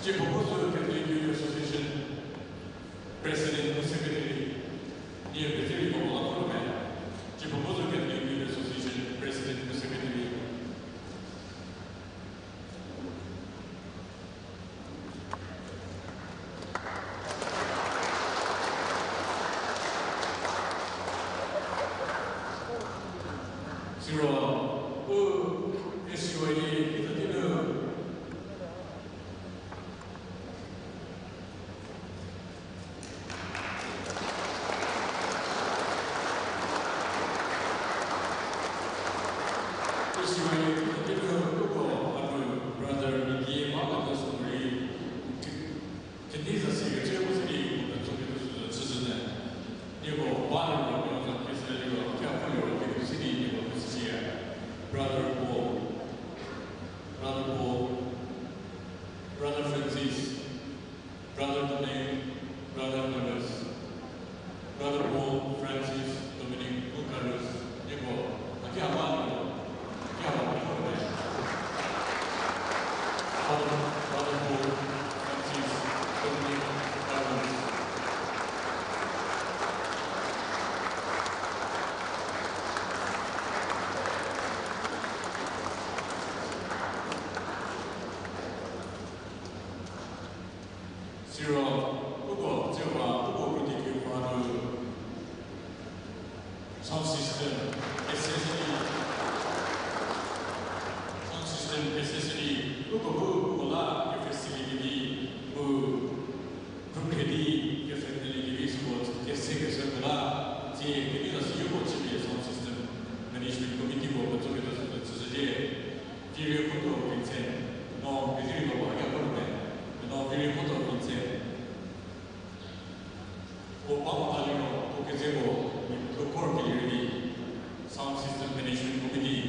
Chiphukozu Catholic Women Association. President mu Secretary, nie pezeri ko la ko me, Chiphukozu Catholic Women Association President mu Secretary. Siro, u, A C Y A, kita tinu. Brother Mickey Mama Dosumri, kedi za si kecü ko sidi ko petsü kecü süsü chüzhüte. Nieko ba liro, nieko za kecü liro, kia ko liro, kecü sidi nieko kecü siya. Brother Paul, Brother Paul, Brother Francis, Brother Dominic, Brother Carlos, Brother Paul, Francis, Dominic, Carlos, nieko, akia ba liro, akia ba liro, Brother, Brother Paul, Francis, Dominic, Carlos. Siro, uko, Jihova, uko krodi kekra nu, sound system, S S D, sound system, S S D, uko bu, uko la, ke facility di, bu, group ke di, ke family ke di, support, ke se, ke se, uko la, tie, ke di la si, uko chüpie sound system management committee ko, uko chüpie la si, uko chüpie. Viri Koto Vincent, no, Viri Koto Vincent, no, Viri Koto Vincent. O papa liro, o kezeko, mi pethukor kelirei, Sound System Management Committee.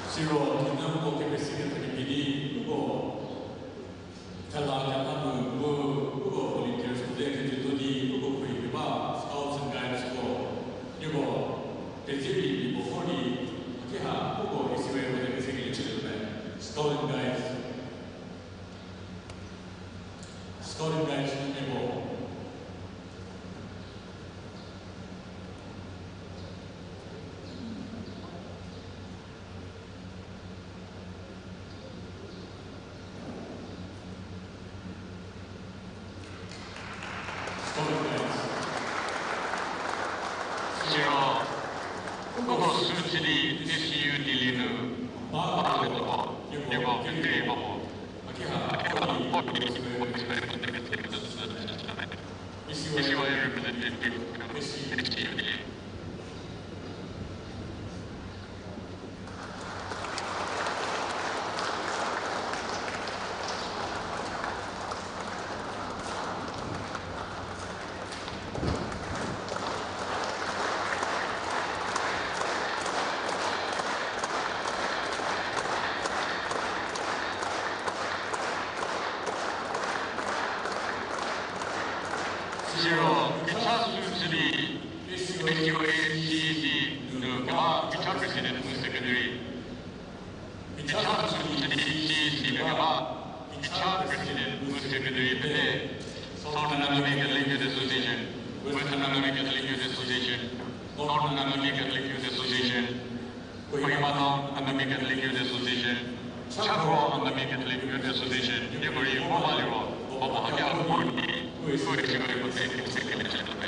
Siro, kina ko kepesi keta kemhie di, uko, Thela kemhie nu, uko volunteers puo ze kejütho di, uko khruohi keba Scouts and Guides ko, nieko, pezirei mi puo vor di, hakiha, uko A C Y A puo ze kese kelie chülie me, Scout and Guides. Scout and Guides nieko. Siro, uko sü chü di A C U Delhi nu ba liro, nieko kekreiba mo. President mu Secretary. Kecha sü initiative si keba, kecha President mu Secretary pete, Southern Angami Catholic Youth Association, Western Angami Catholic Youth Association, Northern Angami Catholic Youth Association, Kohima Town Angami Catholic Youth Association, Chakro Angami Catholic Youth Association, nieko rei vo ba liro, ba ba haki a vo ni, u sü rei ko te ke se ke le che pe.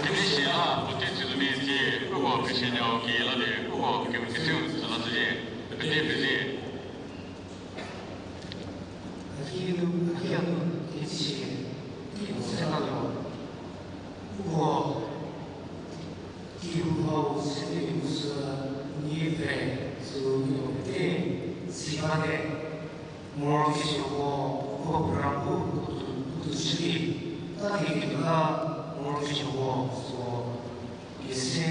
Kedi sia, puotei tsütuomia sie, uko Christian-u ki la di, uko kemeseu tsü la zhüzie, pete pezie. Ahi nu, ahi nu, kedi sia, teiu se la lo. Uko Kehou hau sede nu sü nie pfhe sü nieko pete si bate. Morokesuoko uko program bu puotou, puotou chü di, ta di kinu la morokesuoko süko kese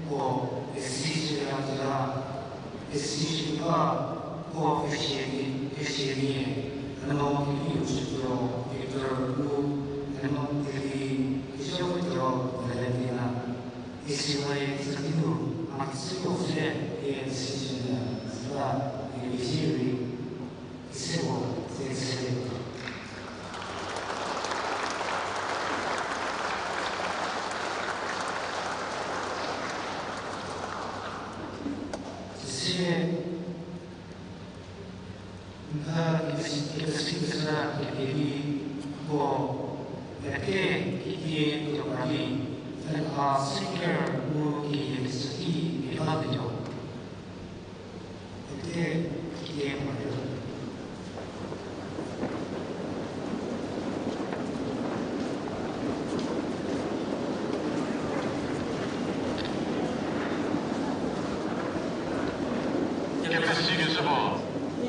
ko esi shüya di la, esi shüya ko pfheshie di, pfheshie di, eno keliu chütuo, Victor mu, eno keli, kesuo Victor, Valentina. Isi we tsüdi nu, a kese ko se, e decision, züla, e vision rei, kese ko, se kese. Süsie, n ha kesi kesa kedi ko, pete kidie tuo ba di, n ha singer mu keyie kesa ki keba tuo. Pete kidie mari. Kepesi keshü puo,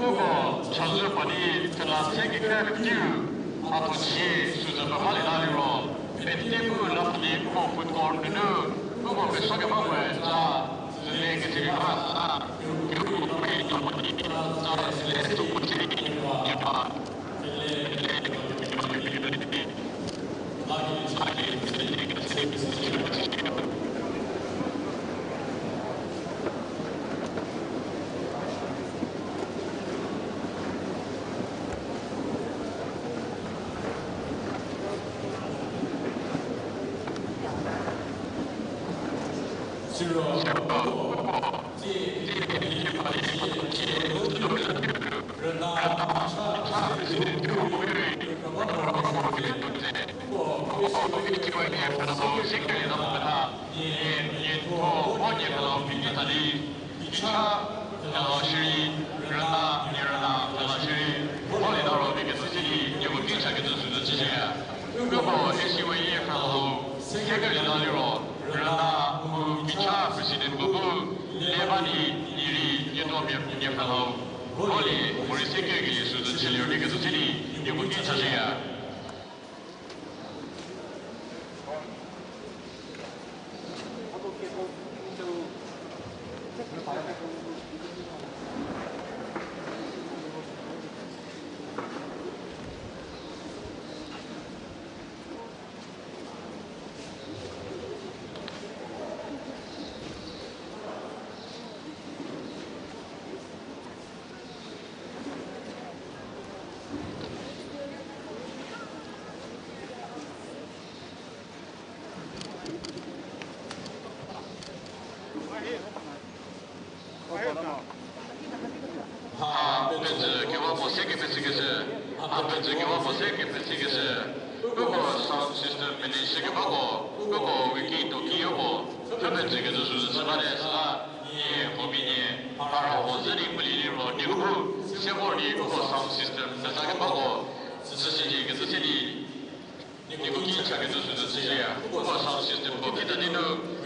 uko chazou pa di thela se kekra kediu, a puo chie süzü pemalieta liro, pete bu la pfü di uko food court nunu, uko peso keba puoe za, züle kecüvi ba sa, keu uko pe di, za züle tuo puo chie di, keba. Siro, Uko esiwe ye kra hau, se kekelieta liro, rüna mu kecha president puo bu, le ba di, nirei, nie tuo mia, mia kra hau. Volie, morei se kekelie süzü chülie di kecü se di, nieko ki chashüya. Ha, pezü keba puo se kepesi keshü. Ha, pezü keba puo se kepesi keshü. Uko sound system manage shü kebako, uko Wiki Toki-o puo, pfhüpezü kecü süsü chü bate süla, nie, puo mia nie, ha ra puo zhü di pulie liro, nie u, se vor di uko sound system peza kebako, süsü chülie kecü se di, nieko ki cha kecü süsü chüya, uko sound system puo kita di nu,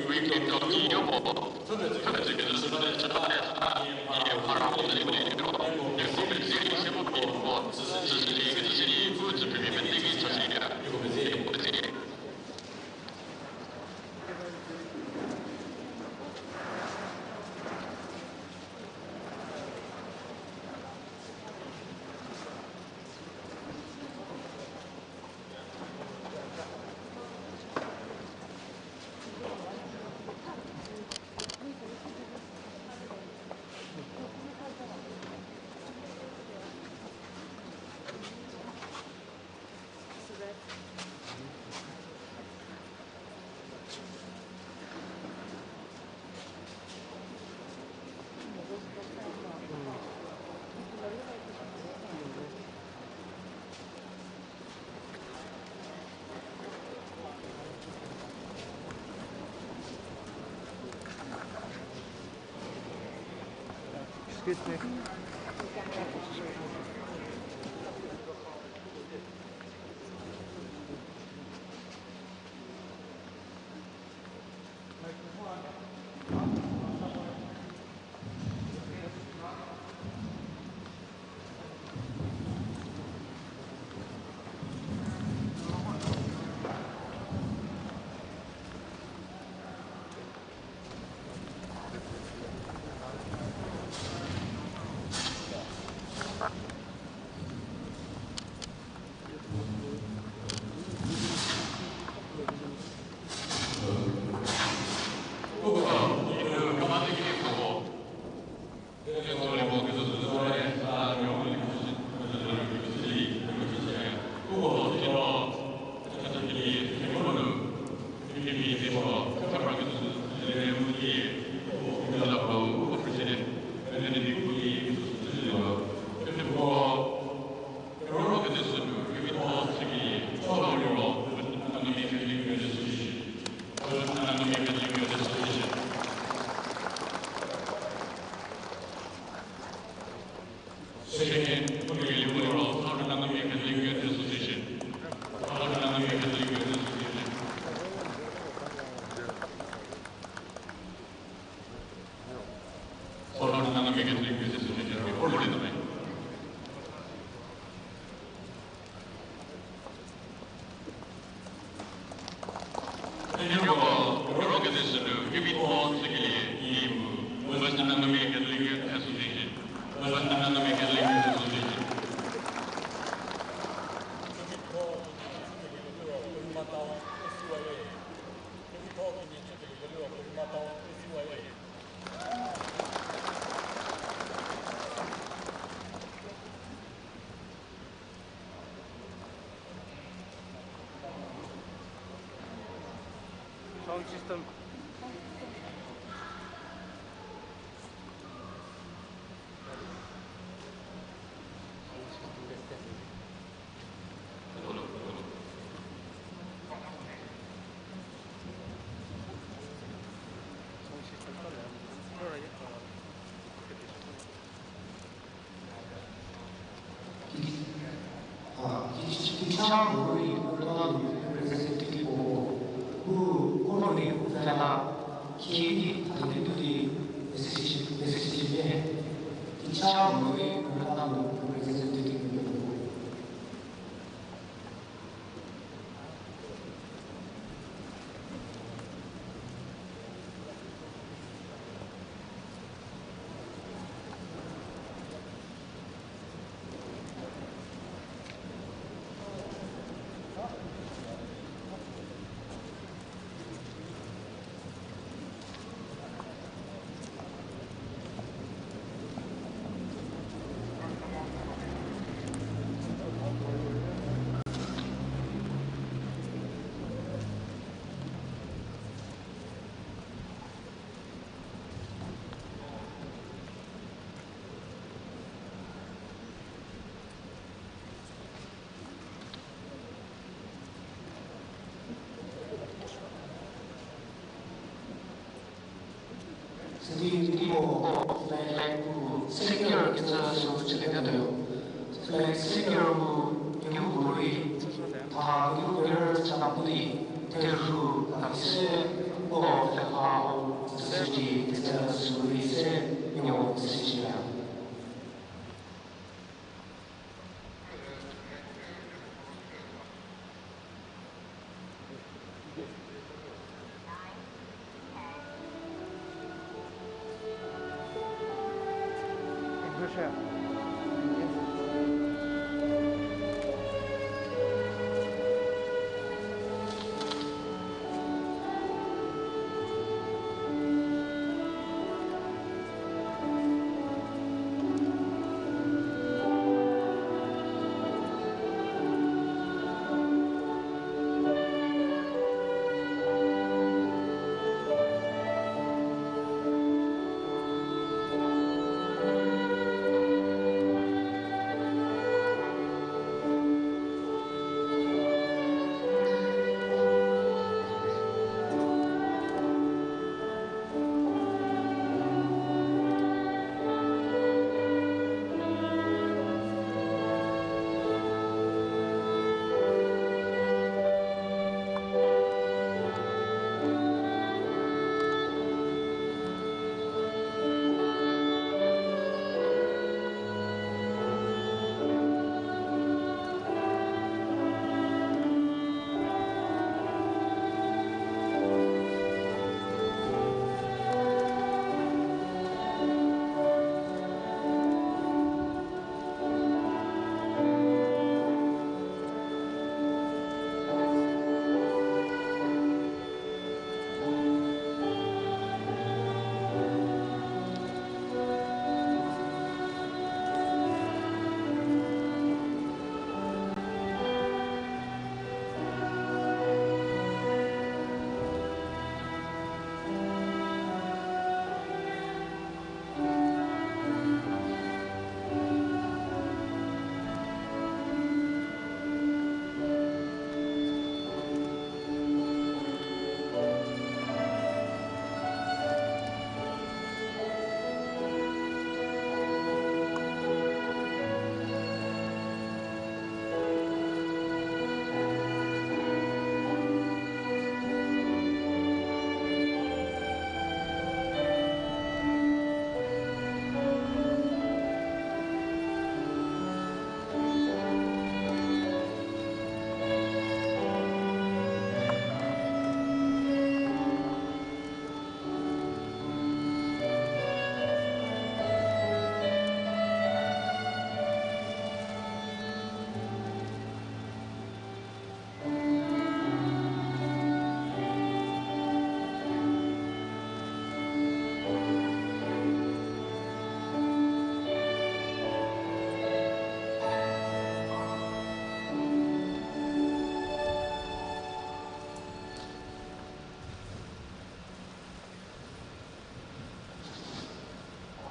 Wiki Toki-o puo, pfhüpezü kecü süsü bate süla, nie, ha ra puo zhü di pulie liro, nie u pezü di se vor di uko, süsü chülie kecü se di, u tsü phrümia pete ki chashüya, nieko pezü, pezü. Second, Honorable Liro, Southern Angami Catholic Youth Association. Southern Angami Catholic Youth Association. Southern Angami Catholic Youth Association. Before the debate. Western Angami Catholic Youth Association. Western Angami Catholic Youth Association. Sound system. Ki-, a, ki-, kicha morei rüna nu representative puo, u, unorei u vela, ki, tha di tu di association, association ye. Kicha morei rüna nu representative puo. Sidi teipuo flag pu secure kecü sü chülietatuo. Flag secure mu kehou puorei, tha kehou kerü chana pu di, terhu tha se, puo flag ha, süsü di kecü sü rei se, nio süsüya.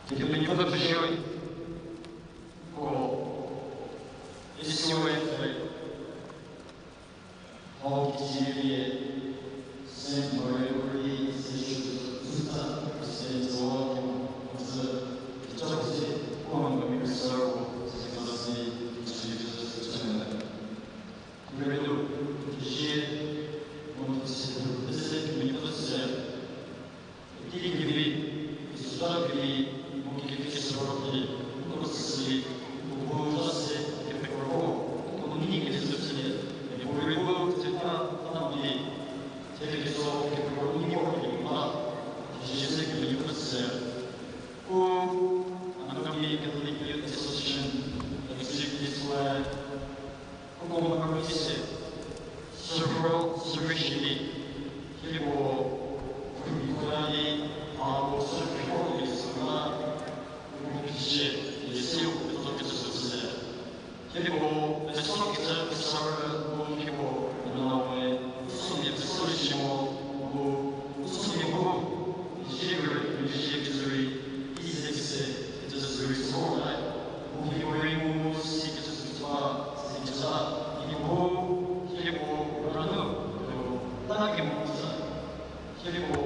Kepenuopfü pezie. Ko, Israel, hau kitirie, Saint Maria Ruri, Saint Joseph, President, Zoa, Kemotse, Kechapse, Kuamangami Christaro, Saint Joseph, President, President. Redo, Jie, Montse, President, President. Kikidi, Isuda kidi, mu kikidi sürü ki, mu süsü, mu bu zase, kepekro, mu ni kidi süsü, mu ribu zeta, mu ni, tele so, kepekro, ni mo ki ma, Jisü kidi süsü. U, Angami Catholic Youth Association, executive, Uko mharü ki se, several service di, hieko, khunhie di, hako service di süla, uko phi se, di se uko peso kecü süsü. Hieko, peso kecü peso rü, uko hieko, nawe, peso nie peso shi mo, uko, peso nie mo, Niezhie kerei, niezhie kezhü rei, ize kese, kecü sürei sü lai. Mu hieko rei mu si kecü sü ba, si kecü, hieko, hieko, ranu, hieko, ta kemo sü, hieko,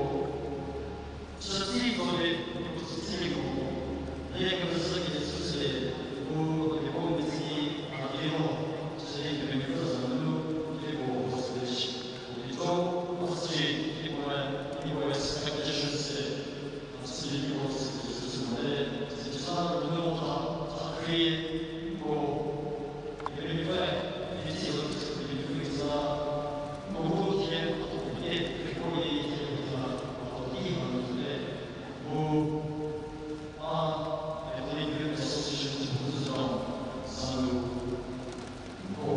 chüti zo le, hieko chüti mo, le kemezhü kecü sü le, mu hieko mezi, a kemo, chüti kemezhü zanu, hieko, sü le shi. Ito, asi, iwe, iwe, expectation se, asi, iwe, se, se, se, se, se, se, sa, no, sa, sa, kri, ko, iwe, iwe, isi, iwe, iwe, sa, ko, ko, tie, ko, tie, ko, tie, sa, ko, tie, ko, tie, ko, a, iwe, iwe, association, sa, sa, ko,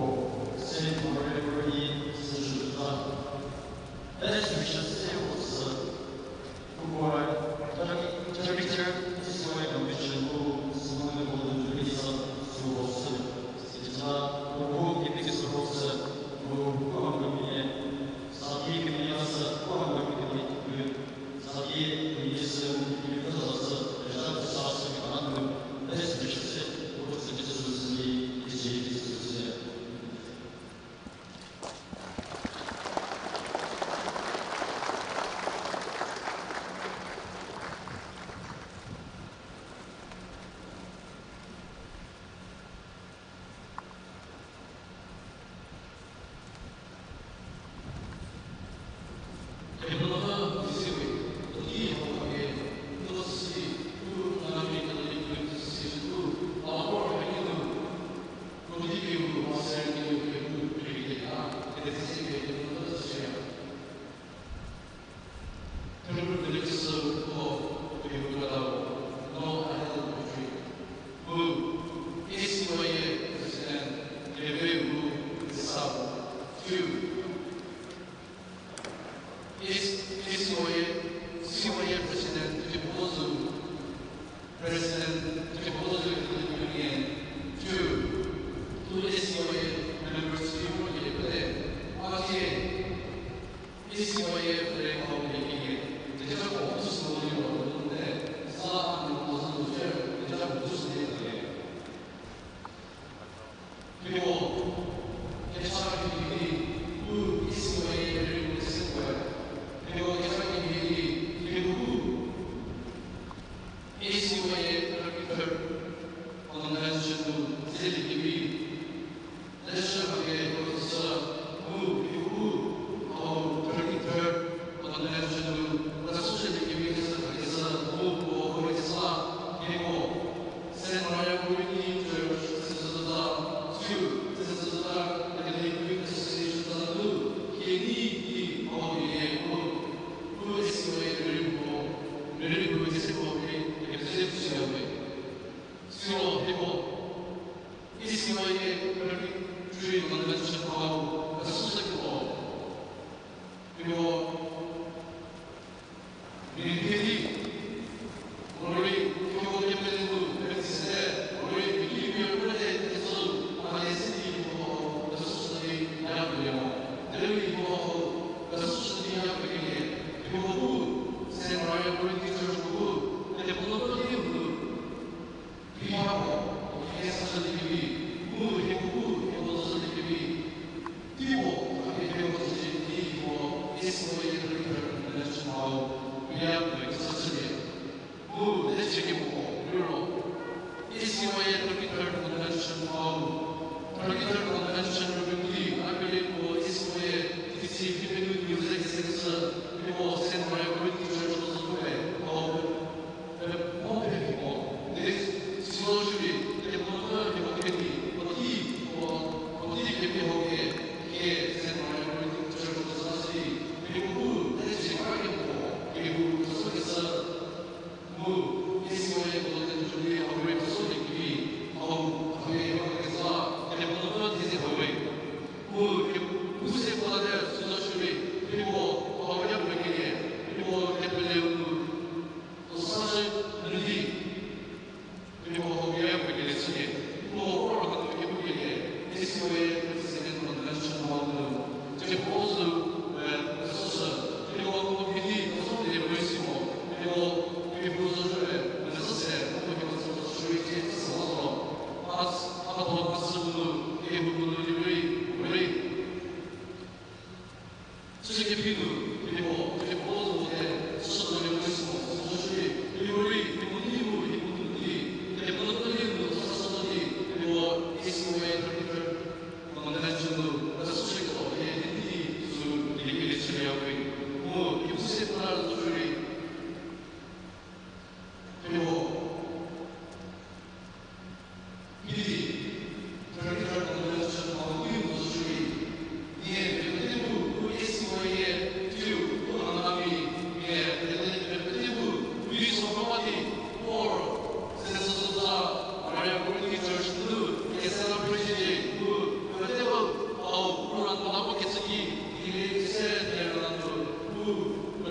Saint Maria Ruri, sa, sa, sa, Best wishes se ho sü, ukoe, Charity, Charity Church Israel Commission mu, sümonyü volunteer sa, sü ho sü, sita, uko kepeki sü ho sü, mu, uko hangkemia, sati kemia sü, uko hangkemia kemia, sati kemia sü, kemia sü, sü, sü, sü, best wishes se, uko sü, sü, sü, sü, sü, sü, sü, Two. Is, is C Y A, C Y A President Tulipuo Zhou, President Tulipuo Zhou Youth Union, two, two S C Y A members Tulipuo Zhou Youth Union, R T A, S C Y A Flag Hau Union, Teacher of School Union, Sa Anu Zhou Teacher, Teacher of School Union. Hieko, kecha kemhie di, u S C Y A rei u kese puoe. Hieko kecha kemhie di, hieko u S C Y A thirty-third Convention nu zelie kevi. Leshü hake hieko tsüshü, u hieko u, hau thirty-third Convention nu, la süsü zelie kevi keshü hake sü, u puo hau kesa, hieko. Saint Maria Community Church, Tsüsüzüta, two, Tsüsüzüta, Catholic Youth Association, Tsüsüzüta, two, kenei, ki, hau, ye, u, u, S C Y A, rei puo, rei puo, kese puo, rei, kese puo, siro, hieko, S C Y A, rei, three, Convention, hau, la süsü puo. Hieko, mia kedi, morei, hieko kepele nu, pepese, morei, mia kedi mia rüle, teso, male sidi, hieko, la süsü di, ya pele mo. Derei hieko, la süsü di, ya pele, hieko bu, Saint Maria Community Church bu, hieko bu, hieko bu,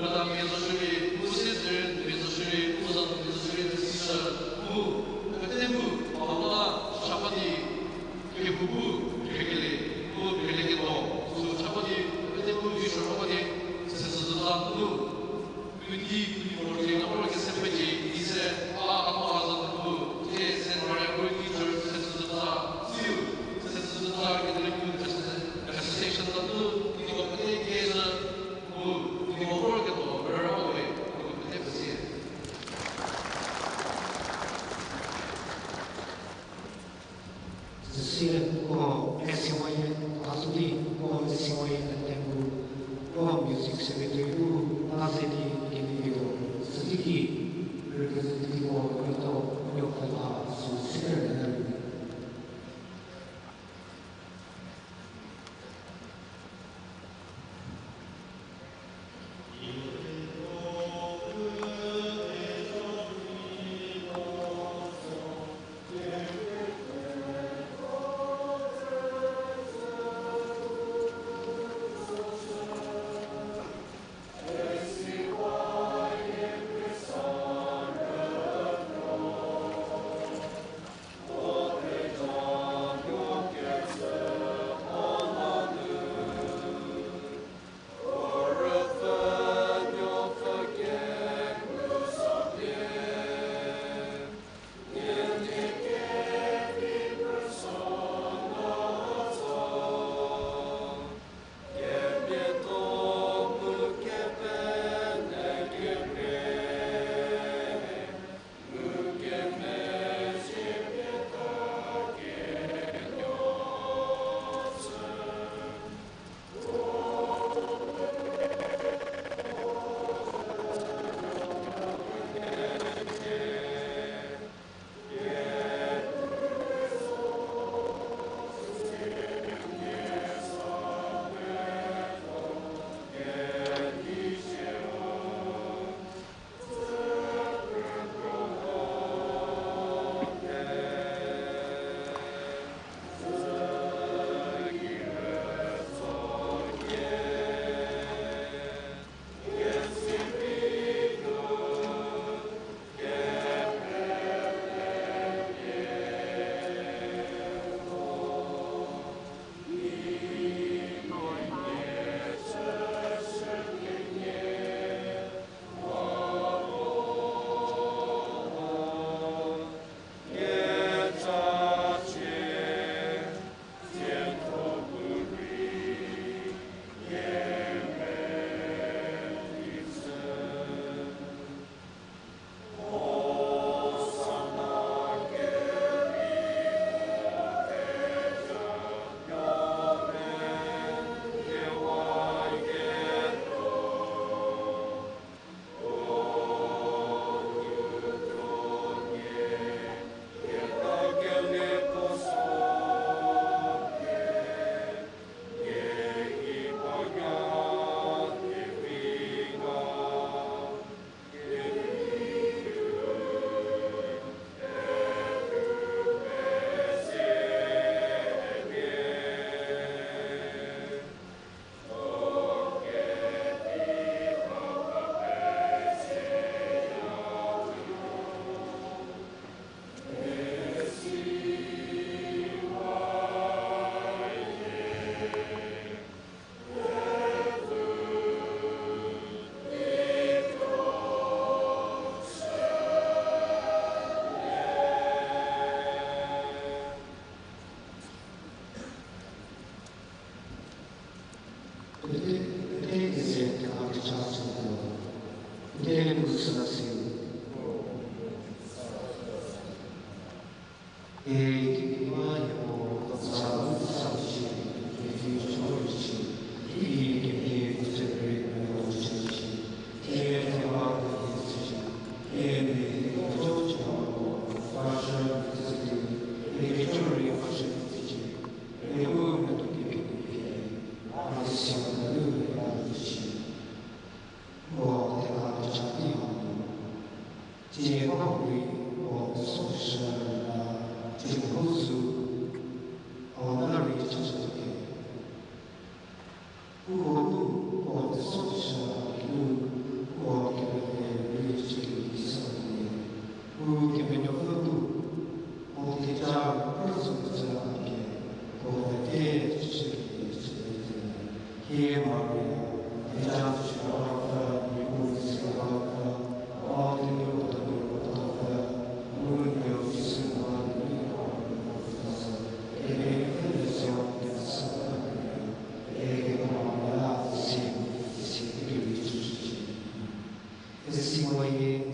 Mia zo shierei, u siezerei mia zo shierei, u za mia zo shierei, sisü, mu, pete mu, hau la, chaba di, kehou bu, khriekele, mu, khrielieketuo, sü chaba di, pete mu, vi shü chaba di, sesü züta, mu, Kudi, kudi mo rei na ro kese pecie, ise, a, a, a, za, mu, ke, se, mari, kuri, teacher, sesü züta, siu, sesü züta, ke, kuri, mu, association, ta, mu, kidi ko, pete, ke, se, mu, kidi ko, ro, ke, to, ro, ro, we, kidi ko, pete, pese. Süsie, ko, S C Y N, Azuli, ko, S C Y N Tembu, ko, Music Secretary, ko, Azedi, Kemiyo, Sütiki, Representative, ko, Yoto, Yokela, Süsie, Nari. Pete, pete keze keba kecha süko. Pete mu süla si. E, kekreiwa hieko, za, za, shi, kevi, cho, shi, ki, kevi, pete, kekreiwa, cho, shi, ki, kevi, shi, ki, mi, kevi, cho, cho, ko, pa, sha, mi, zi, ki, mi, kecho, ri, pa, sha, mi, zi, ki, mi, u, mi, tu, ki, ki, ki, ki, a, mi, si, mi, lu, mi, pa, mi, zi, shi. Mo, tela, kecha, ki, ha, mo. si mo ye,